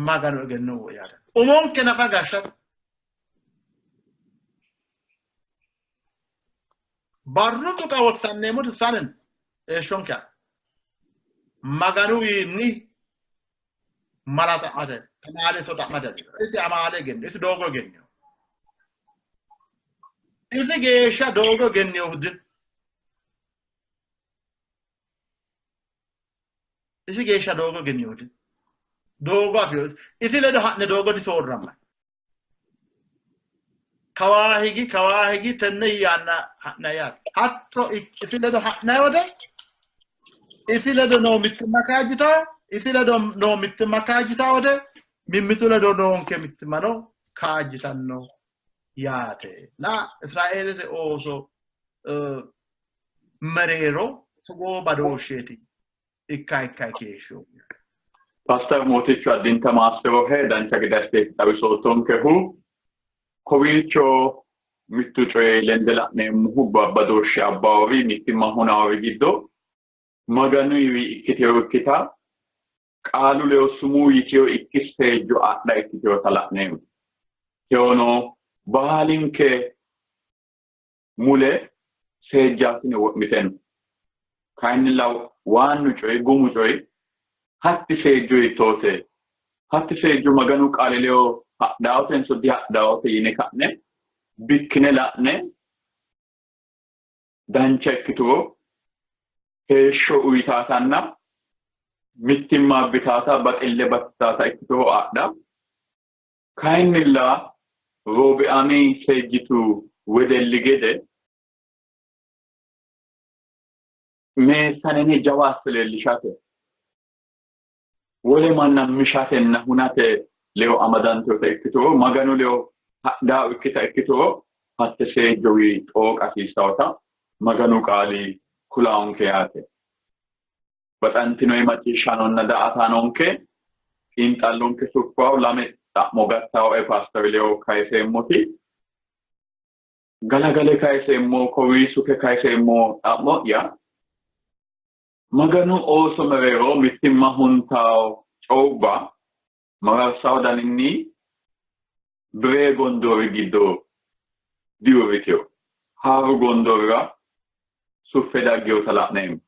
Maganu egenno uue yaate. Umonke nafa gashshate barru tuqa wossanneemmoti sanen heeshshonke Maganuwiinni mala xa'mate amaale iso xa'mate isi amaale egenno isi doogo egenno isi geeshsha doogo egennohu dino. Isi geeshsha doogo egennohu dino. Doogo afino isi ledo ha'ne doogo disoorramma. Kawaa higi tenne yaanna ha'na yaate. Hatto isi ledo ha'nay wote isi ledo noo mittimma kaajjitaa isi ledo noo mittimma kaajjitaa wote mimmitu ledo noonke mittimmano kaajjitanno yaate. Na Israeelete ooso mereero togoo badooshsheeti ikka ikka keeshsho.
Pastor Mootichu addinta maassirohe dancha gede assite xawisoottonkehu kowiicho mittu coyi lende la'neemmohu babbadooshshe abbaawori mittimma hunaawori giddo Maganuyiwi ikkiteyo ikkita qaalu ledo sumuu yiteyo ikki seejjo adha ikkiteyota la'neemmo. Teyono baalinke mule seejjaasine wo'mite no. Kayinnilla waannu coyi gumu coyi hatti seejjo hiittoote? Hatti seejjo Maganu qaali ledo hadhaawotenso dihadhaawote yine ka'ne bikkine la'ne dancha ikkituro heeshsho uyitaatanna mittimma abbitaata baxille batitaata ikkituro adha. Kayinnilla Roobiaami seejjitu wedelli gede meessanene jawa asse leellishate wole manna mishatenna hunate ledo amadanteyota ikkituro Maganu ledo hadhaawo ikkita ikkituro hatte seejjowi xooqa hasiissawota Maganu qaali kulaonke yaate. Baxantinoi macciishshaanonna daa''ataanonke xiinxallonke suffawo lame xa'mo gattawoe paastori ledo kayiseemmoti galagale kayiseemmo kowiisuke kayiseemmo xa'mo'ya Maganu ooso mereero mittimma huntawo coyubba mararsawo daninni biree gondoori giddo diuurriteyo haaru gondoorira suffe daggeyota la'neemmo.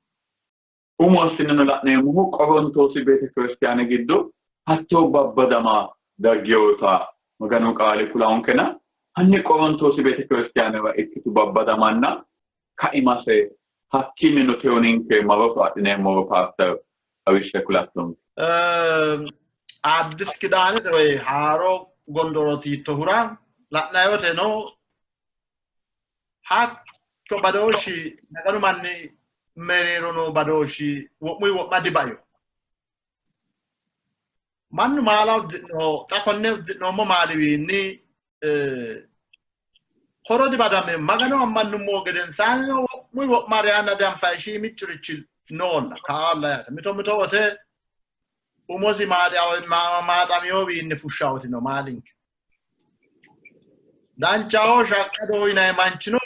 Umo assineno la'neemmohu Qorontoosi beetekiristiyaane giddo hattoo babbadama daggeyota Maganu qaali kulaonkena hanni Qorontoosi beetekiristiyaanera ikkitu babbadamanna kaimase hakkiinnino teyo ninke maroso adhineemmoro paaster xawishshe kulattonke.
አዲስ ኪዳንete ወይ haaro gondoorooti yiittohura la'nanni woteno hakko badooshshi Maganu manni mereero noo badooshshi wo'muyi wo'ma dibaino. Mannu maala uddi'noho xa konne uddi'noommo maaliwiinni horo dibadame Magano ammannummo gedensaannino wo'muyi wo'ma reyanna dianfayi shiimiccurichi noolla kaalla yaate. Mito mito wote Umosi maaxamiyowiinni fushshawotino maalinke. Danchaho shaqqadoho yinanni manchino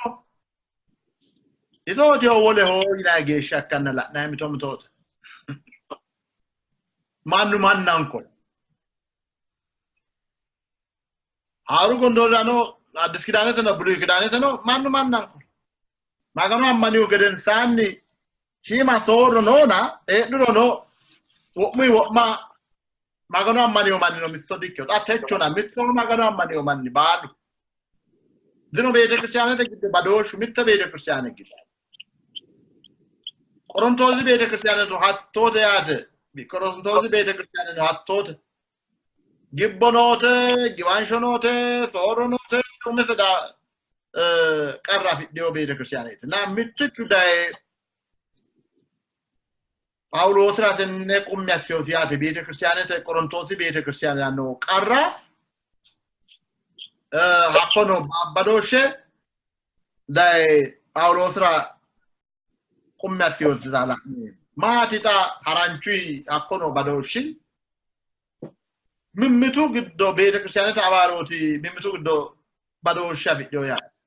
isootiho woleho yinanni geeshsha ikkanna la'nanni mito mitoote. Mannu mannanko. Haaru gondoorano Addis Kidaaneteno Buluy Kidaaneteno mannu mannanko. Maganu ammanihu gedensaanni shiima soorro noona heedhurono wo'muyi wo'ma Maganu ammaniyo mannino mitto dikkino. Xa techona mitto Maganu ammaniyo manni baalu. Dino beetekiristaanete giddo badooshshu mitte beetekiristaane giddo. Qorontoosi beetekiristaaneno hattoote yaate. Qorontoosi beetekiristaaneno hattoote. Gibbo noote, giwansho noote, soorro noote, umise qarra afidhino beetekiristaaneeti. Na mittichu daye Phaawuloosira tenne qummi assinosi yaate beetekiristaanete Qorontoosi beetekiristaanera noo qarra hakkono babbadooshshe daye Phaawuloosira qummi assinosita la'neemmo. Maati xa haranchuyi hakkono badooshshi mimmitu giddo beetekiristaanete abaalooti mimmitu giddo badooshshe afidhino yaate.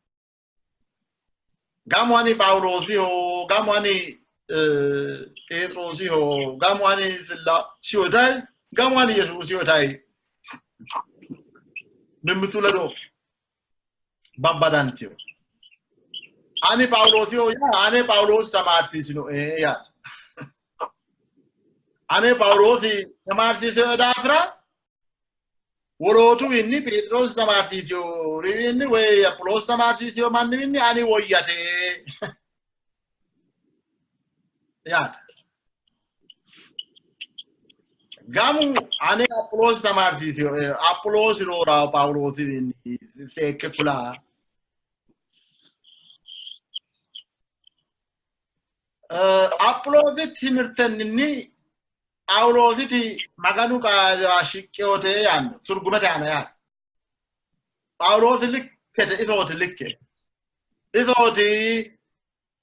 Gamu ani Phaawuloosiho, gamu ani Pheexroosiho, gamu ani Sillaasiho yitayi, gamu ani Yesuusiho yitayi mimmitu ledo babbadantino. Ani Phaawuloosiho yaa ane Phaawuloosi tamaarsiisinoe yaate. Ane Phaawuloosi tamaarsiisinoe daafira wolootuwiinni Pheexiroosi tamaarsiisinorinni woyi Aphiloosi tamaarsiisino manniwiinni ani woyyate yaate. Gamu ane Aphiloosi tamaarsiisinoe Aphiloosi roorawo Phaawuloosiwiinni seekke kula. Aphiloosi timirtenninni Phaawuloositi Maganu qaaliwa shiqqeyote yaanno turgumete aana yaate. Phaawuloosi likkete isooti likke. Isooti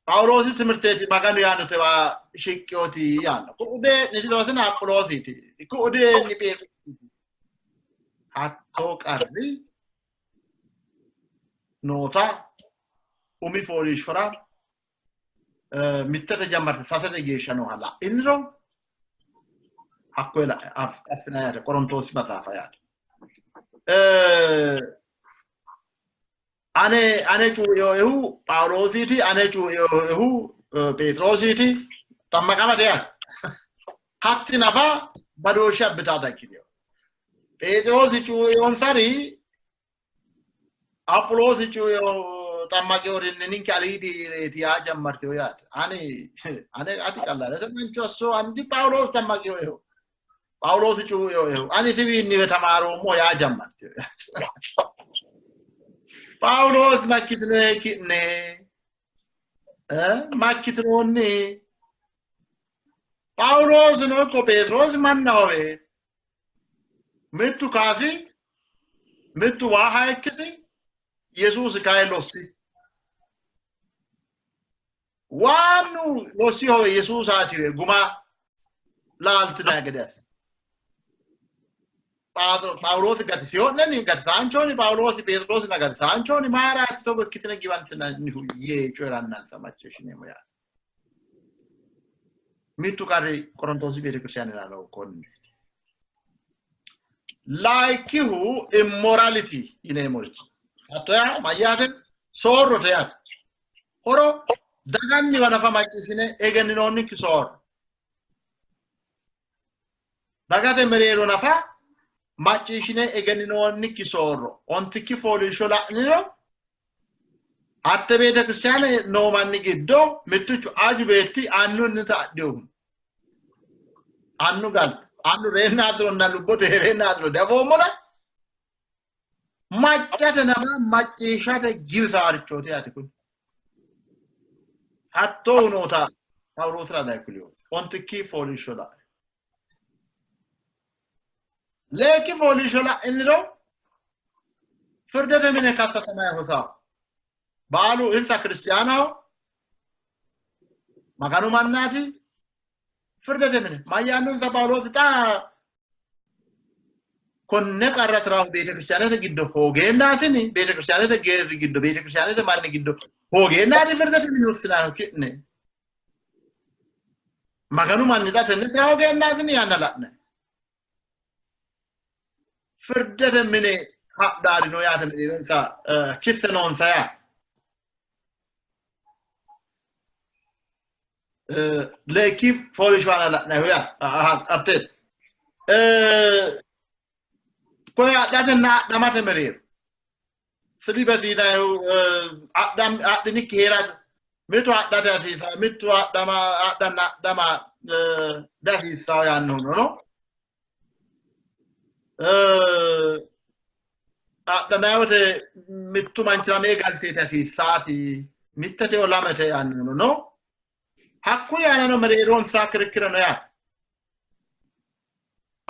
Phaawuloosi timirteeti Maganu yaannotewa shiqqeyooti yaanno. Ku'u dee'ni isoosina Aphiloosiiti. Ku'u dee'ni Pheexiroosiiti. Hattoo qarri noota umi fooliishshora mittete jammarte sasete geeshsha nooha la'iniro hakkoye affinanni yaate Qorontoosi maxaafa yaate. Ane ane cuu'inoehu Phaawuloosiiti, ane cuu'inoehu Pheexiroosiiti, xammaqamate yaate. Hatti nafa badooshshe abbitaata ikkitino. Pheexiroosi cuu'inonsari Aphiloosi cuu'ino xammaqinorinni ninke aliidireeti yaa jammartino yaate. Ani ane ati qallalete mancho asso andi Phaawuloosi xammaqinoehu Phaawuloosi cuu'inoehu ani isiwiinni tamaaroommo yaa jammartino yaate. Phaawuloosi makkitinoe ki'ne makkitinoonni Phaawuloosino ikko Pheexiroosi mannahowe mittu kaasi mittu waa hayikkisi Yesuusi kayi lossi. Waannu lossihowe Yesuusaatiwe guma laaltinanni gede assi. Phaawuloosi gatisiyo'neni gatisaanchooni Phaawuloosi Pheexiroosina gatisaanchooni mayiraati togo ikkitine giwantinannihu yee coyi'rannansa macciishshineemmo yaate. Mittu qarri Qorontoosi beetekiristaanera noo konneeti. Layikkihu immorality yineemmorichi hatto yaa mayyaate? Soorrote yaate. Horo daganniwa nafa macciishshine egenninoonnikki soorro. Dagate mereero nafa macciishshine egenninoonnikki soorro. Ontikki fooliishsho la'niro hatte beetekiristaane noo manni giddo mittichu aju beetti annunnita adhinohu. Annu galte annu reennaatironna lubbote hee'reennaatiro diafoommona maccate nafa macciishshate giwisaarichooti yaate kuni. Hattoohu noota Phaawuloosira daye kuliyoosi. Ontikki fooliishsho la'e. Leekki fooliishsho la'iniro firdete mine kassasamayi hosawo. Baalu insa kiristaanaho Maganu mannaati. Firdete mine mayyaannonsa Phaawuloosi xa Konne qarra tiraahu beetekiristaanete giddo hoogeennaatini beetekiristaanete geerri giddo beetekiristaanete manni giddo hoogeennaati firdete mine hossinaahu ki'ne. Maganu manni xa tenne tira hoogeennaatini yaanna la'ne. Firdete mine hadhaarino yaate mereeronsa kisse noonsa yaate. Leekki fooliishsho aana la'nayihu yaate. Hatteeti. Koye adhatenna adhamate mereero silibesi yinayihu adhinikki hee'rate mitu adhate hasiisaa mitu adhama adhanna adhama dihasiissawo yaannohuno no. Adhanayi wote mittu manchira mee galteeti hasiissaati mittete yo lamete yaannohuno no. Hakkuyi aanano mereeronsa kirikire no yaate.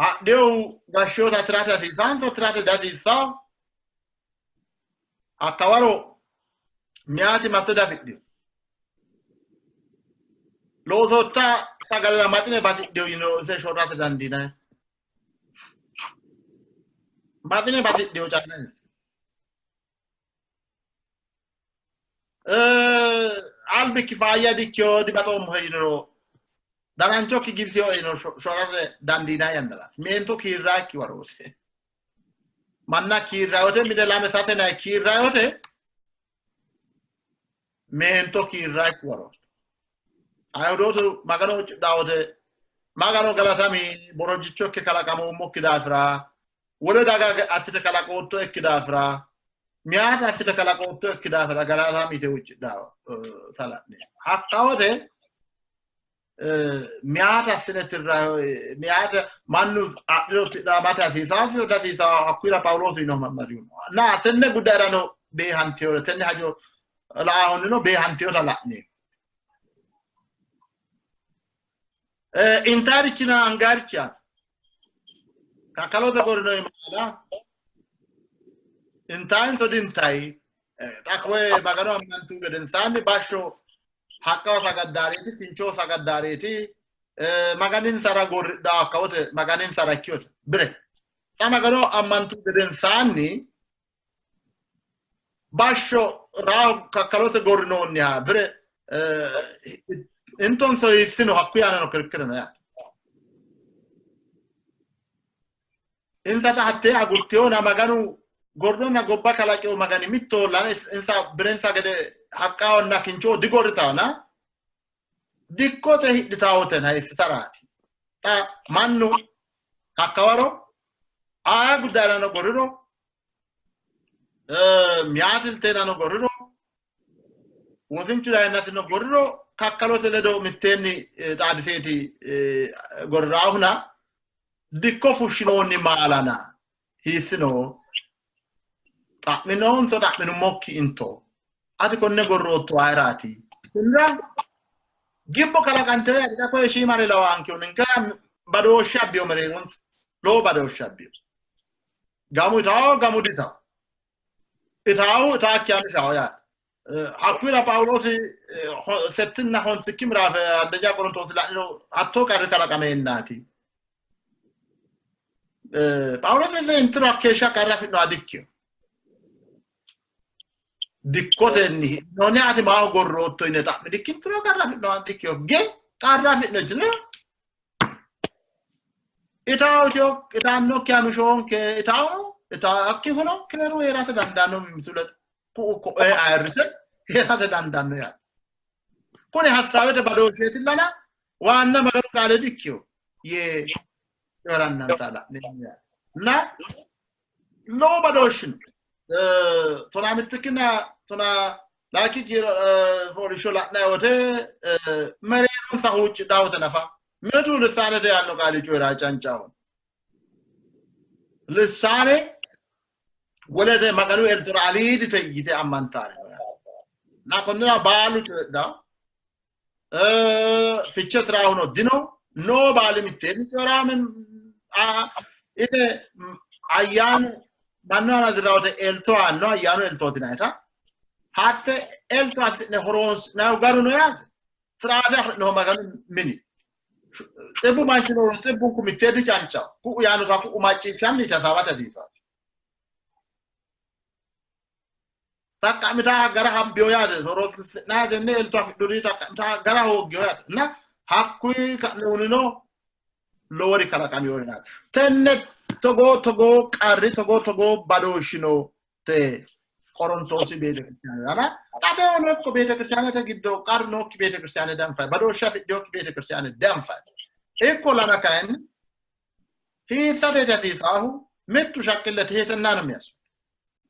Adhiyohu gashshoota tirate hasiisaanso tirate dihasiissawo? Hakkawaro meyaati matto diafidhino. Loosootta sagalera maxine batidhino yiniro ise shorrate dandiinanni. Maxine batidhino calla. Albikki faayya dikkiyo dibaxoommohe yiniro dananchokki gibisiyo yiniro shorrate dandiinanni yannara meento kiirraakki waroose. Manna kiirrayi wote mine lame sase nayi kiirrayi wote meento kiirraakki waroose. Ayihudootu Magano huuccidhaa wote Magano galatami borojjichokki kalaqamoommokki daafira wole daga assite kalaqoottoekki daafira miyaata assite kalaqoottoekki daafira galatami yite huuccidhaa tala'ne. Hakka wote miyaata assine tirrayi miyaata mannu adhiro tidhamate hasiisaasiro dihasiisawo hakkuyira Phaawuloosi yinohu mammarihu no. Na tenne guddayirano beehanteyore tenne hajo la'ahunnino beehanteyota la'neemmo. Intaarichina angaarichi aana kakkalote gorinoyi maala intayinso dintayi xa koye Magano ammantu gedensaanni bashsho haqqaho sagaddaareeti kinchoho sagaddaareeti Maganinsara gorridhaa hakkawote Maganinsara ikkiyote bire xa Magano ammantu gedensaanni bashsho raahu kakkalote gorrinoonniha bire intonso hiissino hakkuyi aanano kirikire no yaate. Insa xa hattee agurteyona Maganu gorronna gobba kalaqeyo Magani mittohollana insa birensa gede haqqahonna kinchoho digorritawona dikkote hidhitawotena hiissitaraati. Xa mannu hakkawaro aa guddayirano gorriro miyaatilteenano gorriro wosinchu dayennasino gorriro kakkalote ledo mitteenni xaadiseeti gorraahuna dikko fushshinoonni maalana hiissino xa'minoonso xa'minummokki into ati konne gorrootto ayiraati? Konnira gibbo kalaqanteyo yaate xa koye shiimare lawaankehu ninkera badooshshe abbiyo mereeronsa lowo badooshshe abbiyo. Gamu itawo gamu ditawo. Itaahu itaakki hamishaho yaate. Hakkuyira Phaawuloosi settinna honsikki miraafe አንደኛ ቆሮንቶስ la'niro hattoo qarri kalaqameennaati. Phaawuloosi ise intiro hakkeeshsha qarra afidhinoha dikkino. Dikkotenni hidhinoonni ati maaho gorrootto yine xa'minikki intiro qarra afidhinoha dikkino. Ge qarra afi'no yitine itaahu itaannokki hamishoonke itaahu itaakkihuno keeru hee'rate dandaanno mimmitu ledo. Ku'u ko'ee ayirrise hee'rate dandaanno yaate. Kuni hassaawete badooshsheetillana waanna Maganu qaale dikkino yee coyi'rannansa la'neemmo yaate. Na lowo badooshshi no. Tonaa mittikkinna tonaa laayikki kiiro fooliishsho la'nanni wote mereeronsa huuccidhaa wote nafa mitu lissaanete yaanno qaali coyi'ra cancaho. Lissaane wolete Maganu eltora aliidite yite ammantaare no yaate. Na konnira baalu coyidhaa fiche tiraahuno dino noo baali mitteenni coyi'raa ite ayyaanu mannu aana dirraa wote elto aanno ayyaanu eltooti yinannita hatte elto assi'ne horoonsi'nannihu garu no yaate. Siraate afi'nohu Maganu mini. Xibbu manchi nooro xibbunku mittee dicancawo. Ku'u yaannota ku'u macciishshanni hasaawate hasiisawo. Xaqqa'mitaa gara habbiyo yaate horonsi'naatenni elto afidhuri xaqqa'mitaa gara hooggiyo yaate እና hakkuyi ka'noonino lowori kalaqamiyori naate. Tenne togoo togoo qarri togoo togoo badooshshi no te Qorontoosi beetekiristaanera xadeono ikko beetekiristaanete giddo qarru nookki beetekiristaane danfayi badooshshe afidhinokki beetekiristaane danfayi. Ikkollana kayinni hiissate hasiisaahu mittu shaqqille tihitinna ነው የሚያስ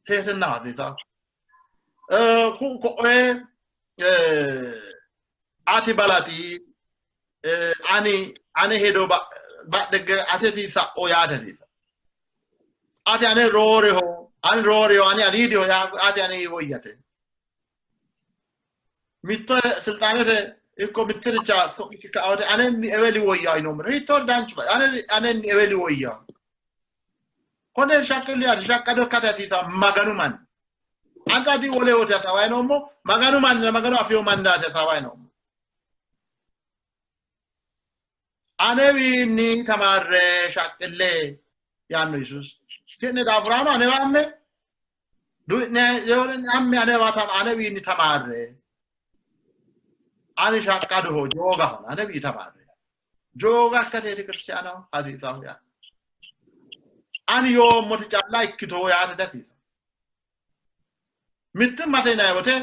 ትህትና hasiisaahu ku'u ko'ee ati balaxi ani ane hedo badhege ateti sa'o yaate hasiisa ati ane rooreho ani rooreho ani aliidiho ati ane woyyate mitto silxaanete ikko mittiricha so'ikki ka'awate anenni eweli woyyawo yinoommero hiittoo danchu bai anenni eweli woyyawo konne shaqqillu yaate shaqqado ikkate hasiisawo maganu manni anga di wolehooti hasaawayi noommo maganu mannira maganu afiyo mannaati hasaawayi noommo anewiinni tamaarre shaqqille yaanno Yesuus ki'ne daafuraano anewa amme du'ne amme anewa anewiinni tamaarre ani shaqqadoho joogahona anewii tamaarre jooga ikkateeti kiristiyaanaho hasiisaho yaate ani yoommoti calla ikkito yaate dihasiisawo mittimmate yinanni wote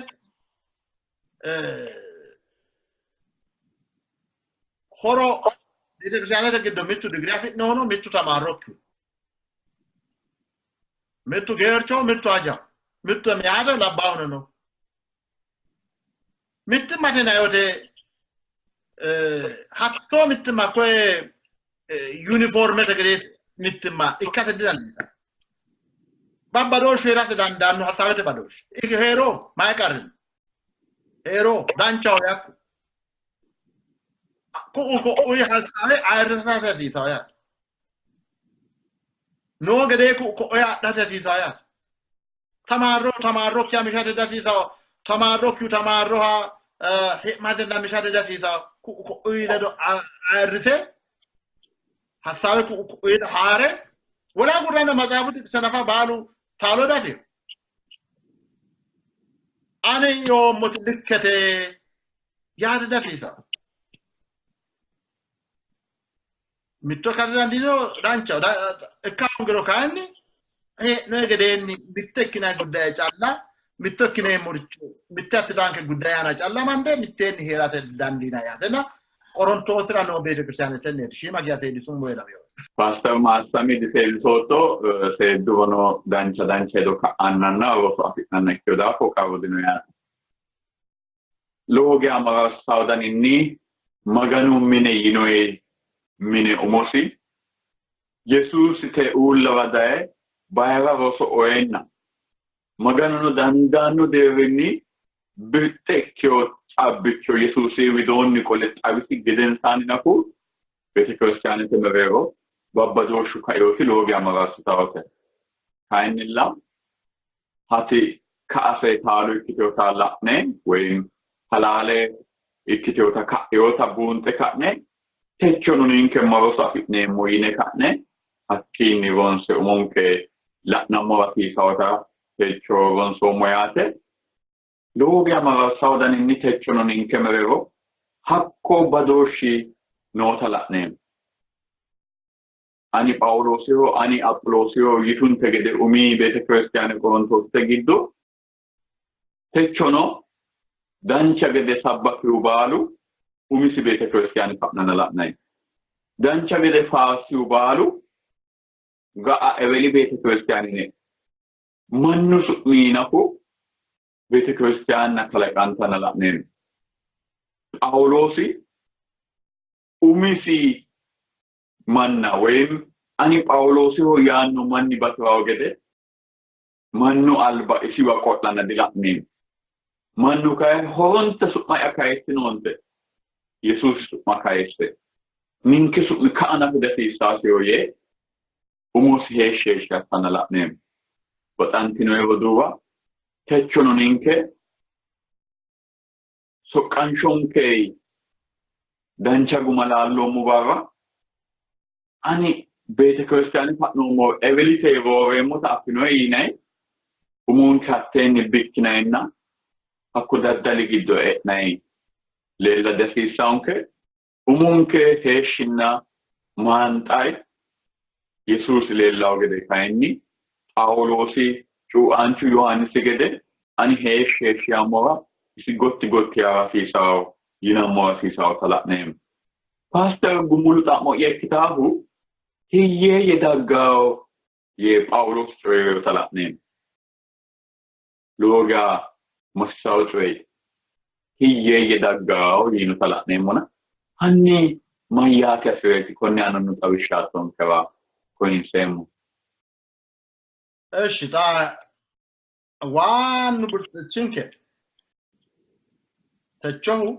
horo beetekiristaanete giddo mittu digire afi'nohuno mittu tamaarrokkihu mittu geerchoho mittu ajaho mittu meyaate labbaahuno no mittimmate yinanni wote hattoo mittimma koye yuniformete gedee mittimma ikkate didandiitanno. Babbadooshshu heerate dandaanno hasaawete badooshshi. Iki heero mayi qarri no? Heero danchaho yakku. Ku'u ko'uyi hasaawe ayirrisate hasiisawo yaate. Noo gedee ku'u ko'oye adhate hasiisawo yaate. Tamaarro tamaarrokkiha mishate dihasiisawo. Tamaarrokkihu tamaarroha he'matenna mishate dihasiisawo. Ku'u ko'uyi ledo ayirrise hasaawe ku'u ko'uyi haare wole agurranna matsaafu xiqise nafa baalu taalo dafino. Ani yoommoti likkete yaate dihasiisawo. Mitto ikkate dandiiniro danchaho. Ikka hoongiro kayinni hee'noyi gedeenni mitte ikkinanni guddaye calla mitto ikkineemmoricho mitte assitaanke guddaye aana calla mande mitteenni hee'rate dandiinanni yaatena Qorontoosira noo beetekiristaane tenneeti. Shiima geya seedisummo lawino.
Paaster Maassami diseedisootto seeddurono dancha dancha hedo ka'annanna roso afi'nanna ikkino daafo qarru dino yaate. Lowo geya mararsawo daninni Maganu mine yinoyi mine umosi Yesuusi te uullara daye bayira roso oyenna Maganuno dandaanno deerrinni birxe ikkino caabbicho Yesuusi widoonni qole xawisi gedensaanni nafu beetekiristaanete mereero babbadooshshu kainoti lowo geya mararsitawote. Kayinnilla hati ka'ase taalo ikkitinota la'ne woyim halaale ikkitinota ka'inota buunxe ka'ne techono ninke roso afi'neemmo yine ka'ne hakkiinni ronse umonke la'nammora hasiisawota techo ronsoommo yaate. Lowo geya mararsawo daninni techono ninke mereero hakko badooshshi noota la'neemmo. Ani Phaawuloosiho, ani Aphiloosiho yitunte gede umi beetekiristaane Qorontoosite giddo techono dancha gede sabbakihu baalu umisi beetekiristaane fa'nana la'nanni. Dancha gede faarsihu baalu ga'a eweli beetekiristaane ne mannu su'mi nafu beetekiristaanna kalaqantanna la'neemmo. Phaawuloosi umisi manna woyim ani Phaawuloosiho yaanno manni bati'rawo gede mannu alba isiwa qo'lanna dila'neemmo. Mannu kayi horonta su'ma'ya kayissinoonte, Yesuusi su'ma kayisse, ninke su'mi ka'a nafu dihasiissaasiho yee umosi heeshshi heeshshi assanna la'neemmo. Baxantinoe roduuwa, techono ninke soqqanshonke Dancha guma laalloommo barra ani beetekiristiyaane fa'noommo ewelite rooreemmota affinoe yinay umonke hatteenni bikkinayinna hakko daddali giddo e'nay leella dihasiissaonke. Umonke heeshshinna maanxay Yesuusi leellawo gede kayinni Phaawuloosi cuuaanchu Yohaannisi gede ani heeshshi heeshshi yaammora isi gotti gotti yaara hasiisawo yinammora hasiisawota la'neemmo. Paaster Gumulu xa'mo'ya ikkitaahu hiyyeeyye daggawo yee Phaawuloosi coyi'rinota la'neemmo. Lowo geya masisawo coyeeti. Hiyyeeyye daggawo yiinota la'neemmona hanni mayyaate hasi'reeti konne aananno xawishsha attonkewa koyinseemmo.
እሺ xa waannu birxichinke techohu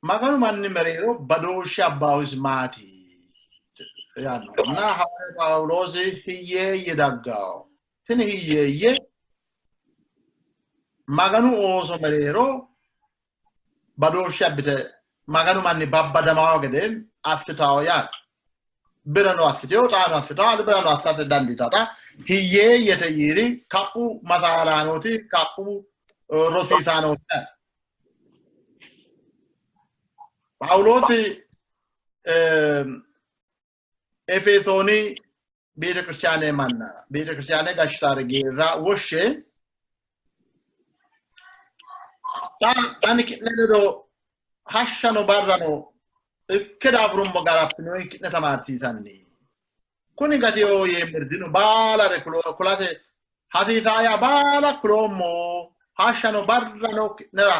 Maganu manni mereero badooshshe abbaahu maati yaanno እና ሐዋርያ ጳውሎስ hiyyeeyye daggawo tini hiyyeeyye Maganu ooso mereero badooshshe abbite Maganu manni babbadamawo gede assitawo yaate. Birano assitewo xaano assitawo albirano assate dandiitawo. Xa hiyyeeyyete yiiri kaphu masaalaanooti kaphu rosiisaanooti yaate. Phaawuloosi Efesooni beetekiristiyaane manna beetekiristiyaane gashshitaare geerra woshshe xa ani ki'ne ledo hashshano barrano ikke daafurummo gara affinoyi ki'ne tamaarsiisanni kuni gatewo yeemmori dino baalare kulate hasiisaa yaa baala kuloommo hashshano barrano ki'nera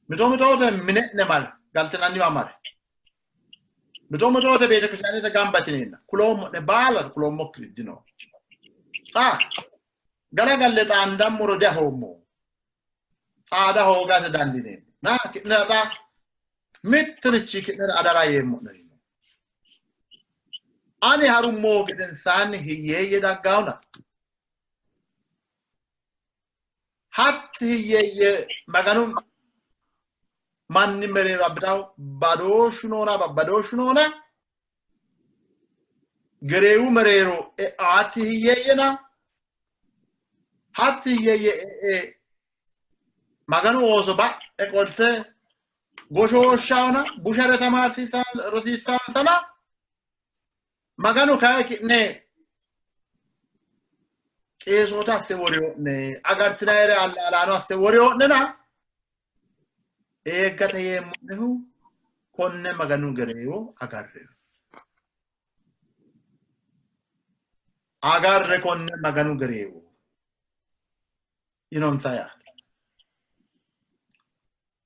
mito mitoote mine'ne mare galtinanniwa mare mito mitoote beetekiristiyaanete gamba yitineenna kuloommo'ne baalare kuloommokkiri dino xa galagalle xaandammoro diafoommo xaada hoogate dandiineemmo na ki'nera xa mittirichi ki'nera adara yeemmo'ne ani harummo gedensaanni hiyyeeyye daggawona hatti hiyyeeyye Maganu manni mereero abbitawo badooshshu noona babbadooshshu noona gereewu mereero e'awo hatti hiyyeeyyena hatti hiyyeeyye e'e Maganu ooso badhe qolte goshooshshawona bushare rosiissansana Maganu kayi ki'ne qeesoota asse worio'ne agartinayire allaalaano asse worio'nena eeggate yeemmo'nehu konne Maganu gereewo agarre. Agarre konne Maganu gereewo yinonsa yaate.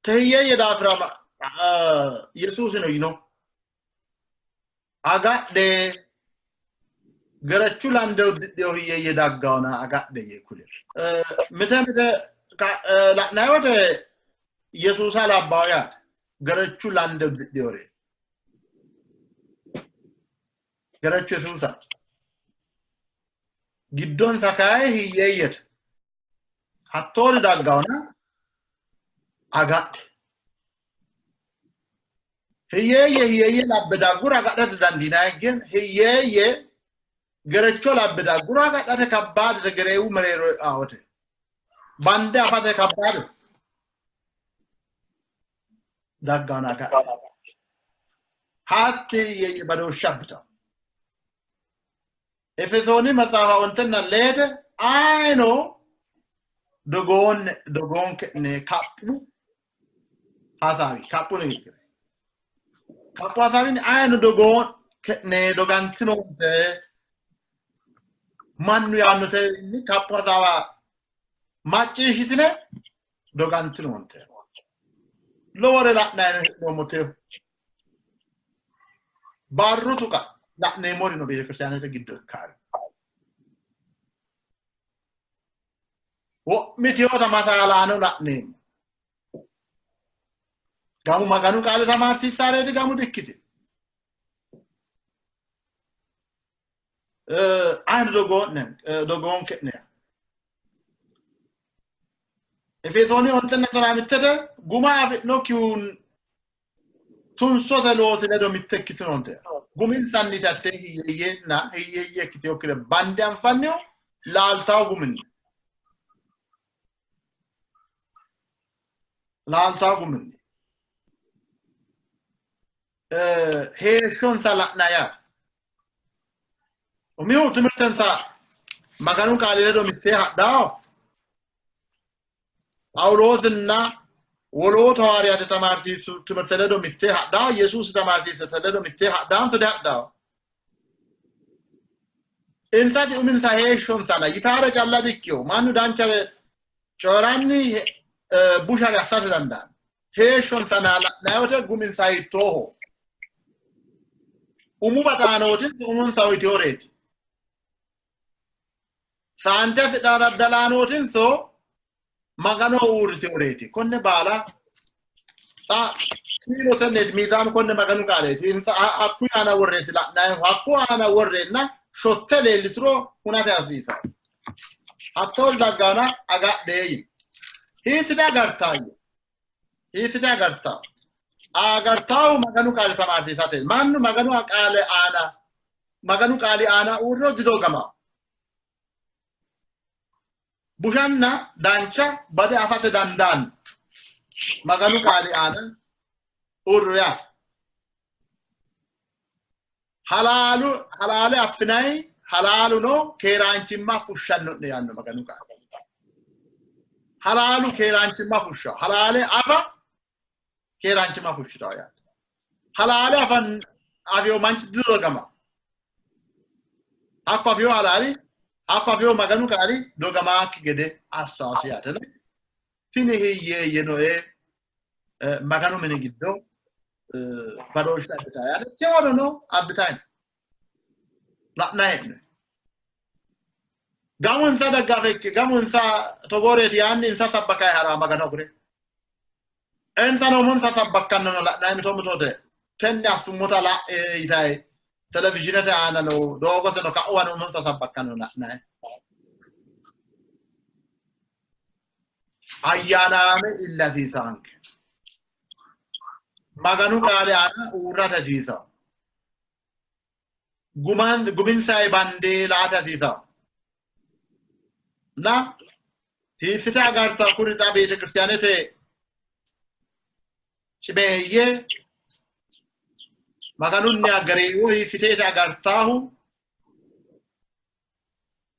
Te hiyyeeyye daafira Yesuusino yino agadhe gerechu lande uddidheyo hiyyeeyye daggawona agadhe yee kuli. Mite mite la'nayi wote Yesuusa labbawo yaate. Gerechu lande uddidheyore. Gerechu Yesuusa. Giddonsa kayi hiyyeeyyete. Hattoori daggawona agadhe. Hiyyeeyye hiyyeeyye labbe dagguro agadhate dandiinanni ግን hiyyeeyye gerecho labbe dagguro agadhate kabbaadete gereewu mereero e'awote. Bande afate kabbaade. Daggawona agadhe. Hatti hiyyeeyye badooshshe abbitawo. Efesooni maxaafa ontenna leete ayino dogoonke'ne kaphu hasaawi kaphu ንግግር kaphu hasaawinni ayino dogoonke'ne dogantinoonte mannu yaannotenni kaphu hasaawa macciishshitine dogantinoonte. Lowore la'nanni hee'noommote barru tuqa la'neemmori no beetekiristiyaanete giddo ikkaari. Wo'miteyota masaalaano la'neemmo. Gamu Maganu qaale tamaarsiissaareeti gamu dikkitino. Ayino dogoonke'ne. Efesooni 15 guma afi'nokkihu tunsote loosi ledo mitte ikkitinoonte. Guminsanni tatte hiyyeeyyenna hiyyeeyye ikkitinokkire bande anfannihu laaltawo guminni. Laaltawo guminni. Heeshshonsa la'na yaate. Umihu timirtensa Maganu qaali ledo mittee hadhawo. Phaawuloosinna wolootu hawaariyaate tamaarsiissu timirte ledo mittee hadhawo. Yesuusi tamaarsiisate ledo mittee hadhaanso dihadhawo. Insati uminsa heeshshonsana yitaare calla dikkiyo. Mannu danchare coyi'ranni bushare assate dandaanno. Heeshshonsana la'nanni wote guminsa hiittooho? Umu baxaanooti umonsa uyitinoreeti? Saante hasidhaa daddalaanootinso Maganoho uurritinoreeti? Konne baala xa kiirotenneeti miizaanu konne Maganu qaaleeti. Insa hakkuyi aana worreeti la'nannihu. Hakku aana worreenna shotte leellituro hunate hasiisanno. Hattoori daggaana agadhee yii. Hiissite agartaayye? Hiissite agartaa? Agartaahu Maganu qaale tamaarsiisate. Mannu Maganu qaale aana Maganu qaali aana uurriro didoogamanno. Bushanna dancha bade afate dandaanno. Maganu qaali aana uurro yaate. Halaalu halaale affinayi halaaluno keeraanchimma fushshanno'ne yaanno Maganu qaali. Halaalu keeraanchimma fushshawo. Halaale afa keeraanchimma fushshitawo yaate. Halaale afan afiyo manchi didogama. Hakko afiyo halaali hakko afiyo Maganu qaali dogamaakki gede assaasi yaate. Tini hiyyeeyyeno Maganu mini giddo badooshshe abbitaa yaate. Tewonono abbitaa la'nanni hee'noonni. Gamu insa daggafe ikke gamu insa togooreeti yaanni insa sabbakayi ha'raa Magano agure. Insano umonsa sabbakkannono la'nanni mito mitote tenne assummota la'e yitayi televizhiinete aana no doogoteno ka'uwano umonsa sabbakkanno la'nanni. Ayyaanaame ille hasiisaanke. Maganu qaali aana uurrate hasiisawo. Guman guminsayi bandee laate hasiisawo. Na hiissite agarta kuri xa beetekiristiyaanete cimeeyye Maganunni agareewo hiissiteeti agartaahu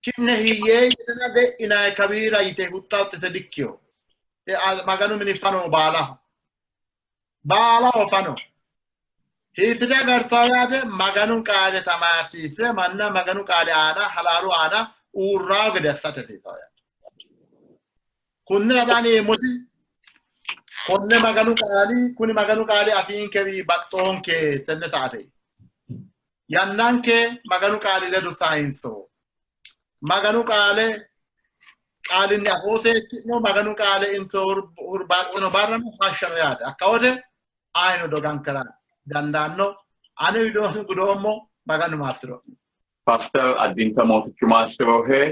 ki'ne hiyyeeyyetenna de'inayi kawiira yite huxxa huxxite dikkiyo. Maganu mini fano baalaho. Baalaho fano. Hiissite agartawo yaate Maganu qaale tamaarsiisse manna Maganu qaale aana halaalu aana uurrawo gede assate hasiisawo yaate. Kunnira xa ani yeemmoti konne Maganu qaali kuni Maganu qaali afiinkewi baxxoonke tenne saate. Yannanke Maganu qaali ledo sayinso. Maganu qaale qaalinni afoo seekki'no Maganu qaale into hurbaaxxino barrano hashshano yaate. Hakka wote ayino dogankera dandaanno. Ane widoonni gudoommo Maganu maassiro'ne.
Paaster addinta Mootichu maassirohe.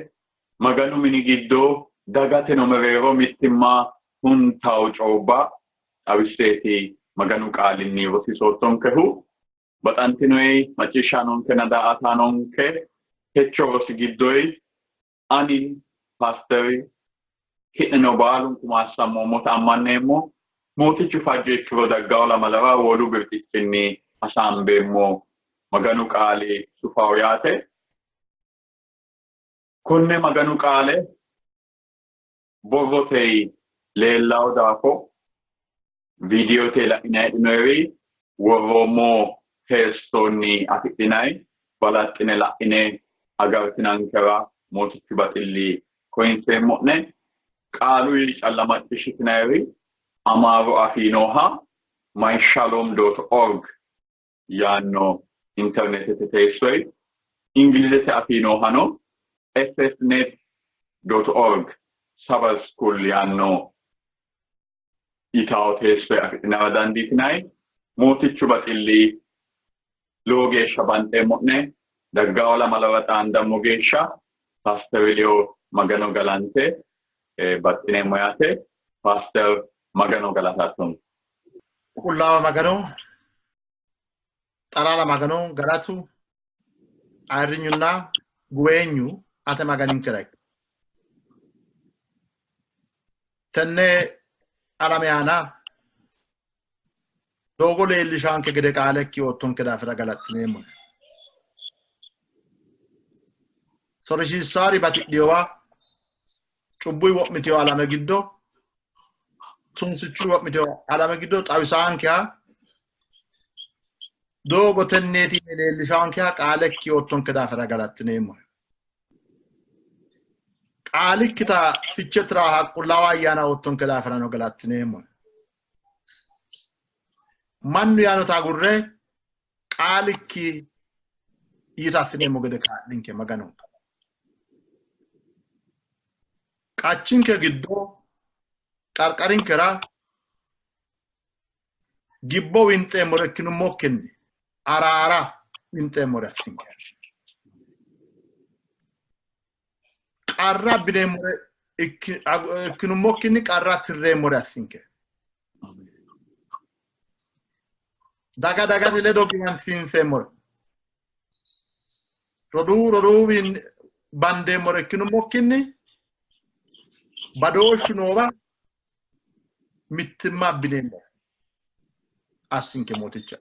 Maganu mini giddo dagateno mereero mittimma huntawo coyubba xawisseeti Maganu qaalinni rosiisoottonkehu. Baxantinoyi macciishshaanonkenna daa''ataanonke techo rosi giddoyi ani paasteri ki'neno baalunku maassammoommota ammanneemmo. Mootichu fajjo ikkiro daggawo lamalara wolu birxichinni hasaambeemmo. Maganu qaali sufawo yaate. Konne Maganu qaale borrotey leellawo daafo viidiyote la'inanni heedhinoyiri worroommo teessonni afidhinanni balaxxine la'ine agartinankera Mootichu baxilli koyinseemmo'ne. Qaaluyi calla macciishshitinayiri Amaaru afii nooha myshalom dot org yaanno interneetete teessoyi Ingilizete afii noohano ssnet dot org Sabbath School yaanno yitawo teessoyi afidhinara dandiitinanni. Mootichu baxilli lowo geeshsha banxeemmo'ne. Daggawo lamalara xaandammo geeshsha Paaster Liyo Magano galante baxxineemmo yaate. Paaster Magano galatatton.
Qullaawa Magano, xalaala Magano galatu, ayirrinyunna guweenyu ate Maganinkera ikko. Tenne alame aana doogo leellishaanke gede qaalekki oottonke daafira galaxxineemmo. Sorisiissaari batidhiyowa cubbuy wo'mitiyo alame giddo tunsichu wo'mitiyo alame giddo xawisaankeha doogo tenneeti yine leellishaankeha qaalekki oottonke daafira galaxxineemmo. Qaalikkita fiche tiraaha qullaawa ayyaana oottonke daafirano galaxxineemmo. Mannu yaanota agurre qaalikki yiita assineemmo gede kaa'linke Magano. Qachinke giddo qarqarinkera gibbo winxeemmore ikkinummokkinni araara winxeemmore assinke. Qarra abbineemmore ikkinummokkinni qarra tirreemmore assinke. Daga dagate ledo giwansiinseemmore, roduu roduuwiin bandeemmore ikkinummokkinni badooshshu noowa mittimma abbineemmore assinke Mooticha.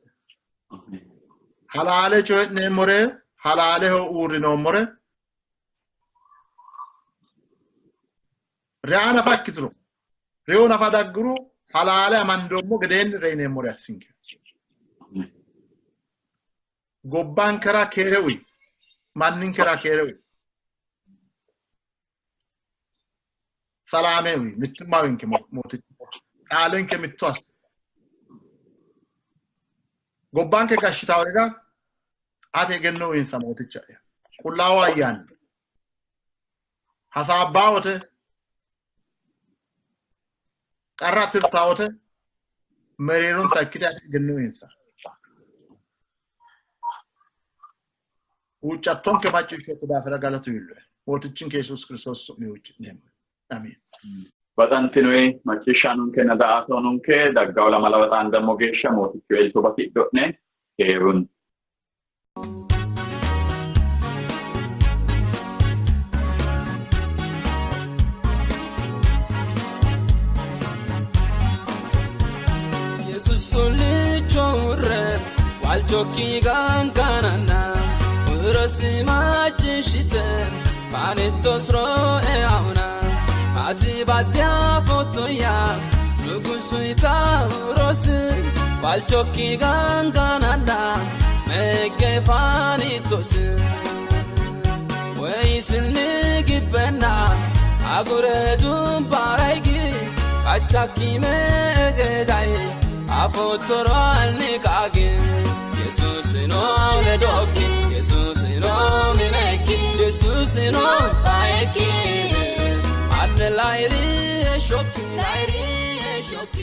Halaale coyi'neemmore, halaaleho uurrinoommore, reya nafa ikkituro, reyo nafa dagguro halaale amandoommo gedeenni reyineemmore assinke. Gobbankera keere uyi, manninkera keere uyi, salaame uyi, mittimma uyinke Mooticha. Qaalenke mitto assi. Gobbanke gashshitaworira ate egenno uyinsa Mooticha'ya. Qullaawu ayyaani hasaabba wote qarra tirtaa wote mereeronsa ikkite ate egenno uyinsa. Huuccattonke macciishshootto daafira galatu iillohe. Mootichinke Yesuus Kiristoos su'mi huucci'neemmo. Amiin.
Baxantinoyi macciishshaanonkenna daa''ataanonke daggawo lamala baxaandammo geeshsha Mootichu elto batidho'ne keerunni.
Yesus xullicho uurre waalchokki gangananna urosi macciishshite faanittos roe auna ati badde afoottoya nugusu itaurosi waalchokki gangananna megge faanittos ወይስኒ ግበና አጉረ ዱምባራይጊ ካቻኪ መገዳይ አፎቶሮአልኒ ቃጊ ኢየሱስኖ ለዶኪ ኢየሱስኖ ሚነኪ ኢየሱስኖ ቃየኪ አነ ላይሪ ሾኪ ላይሪ ሾኪ።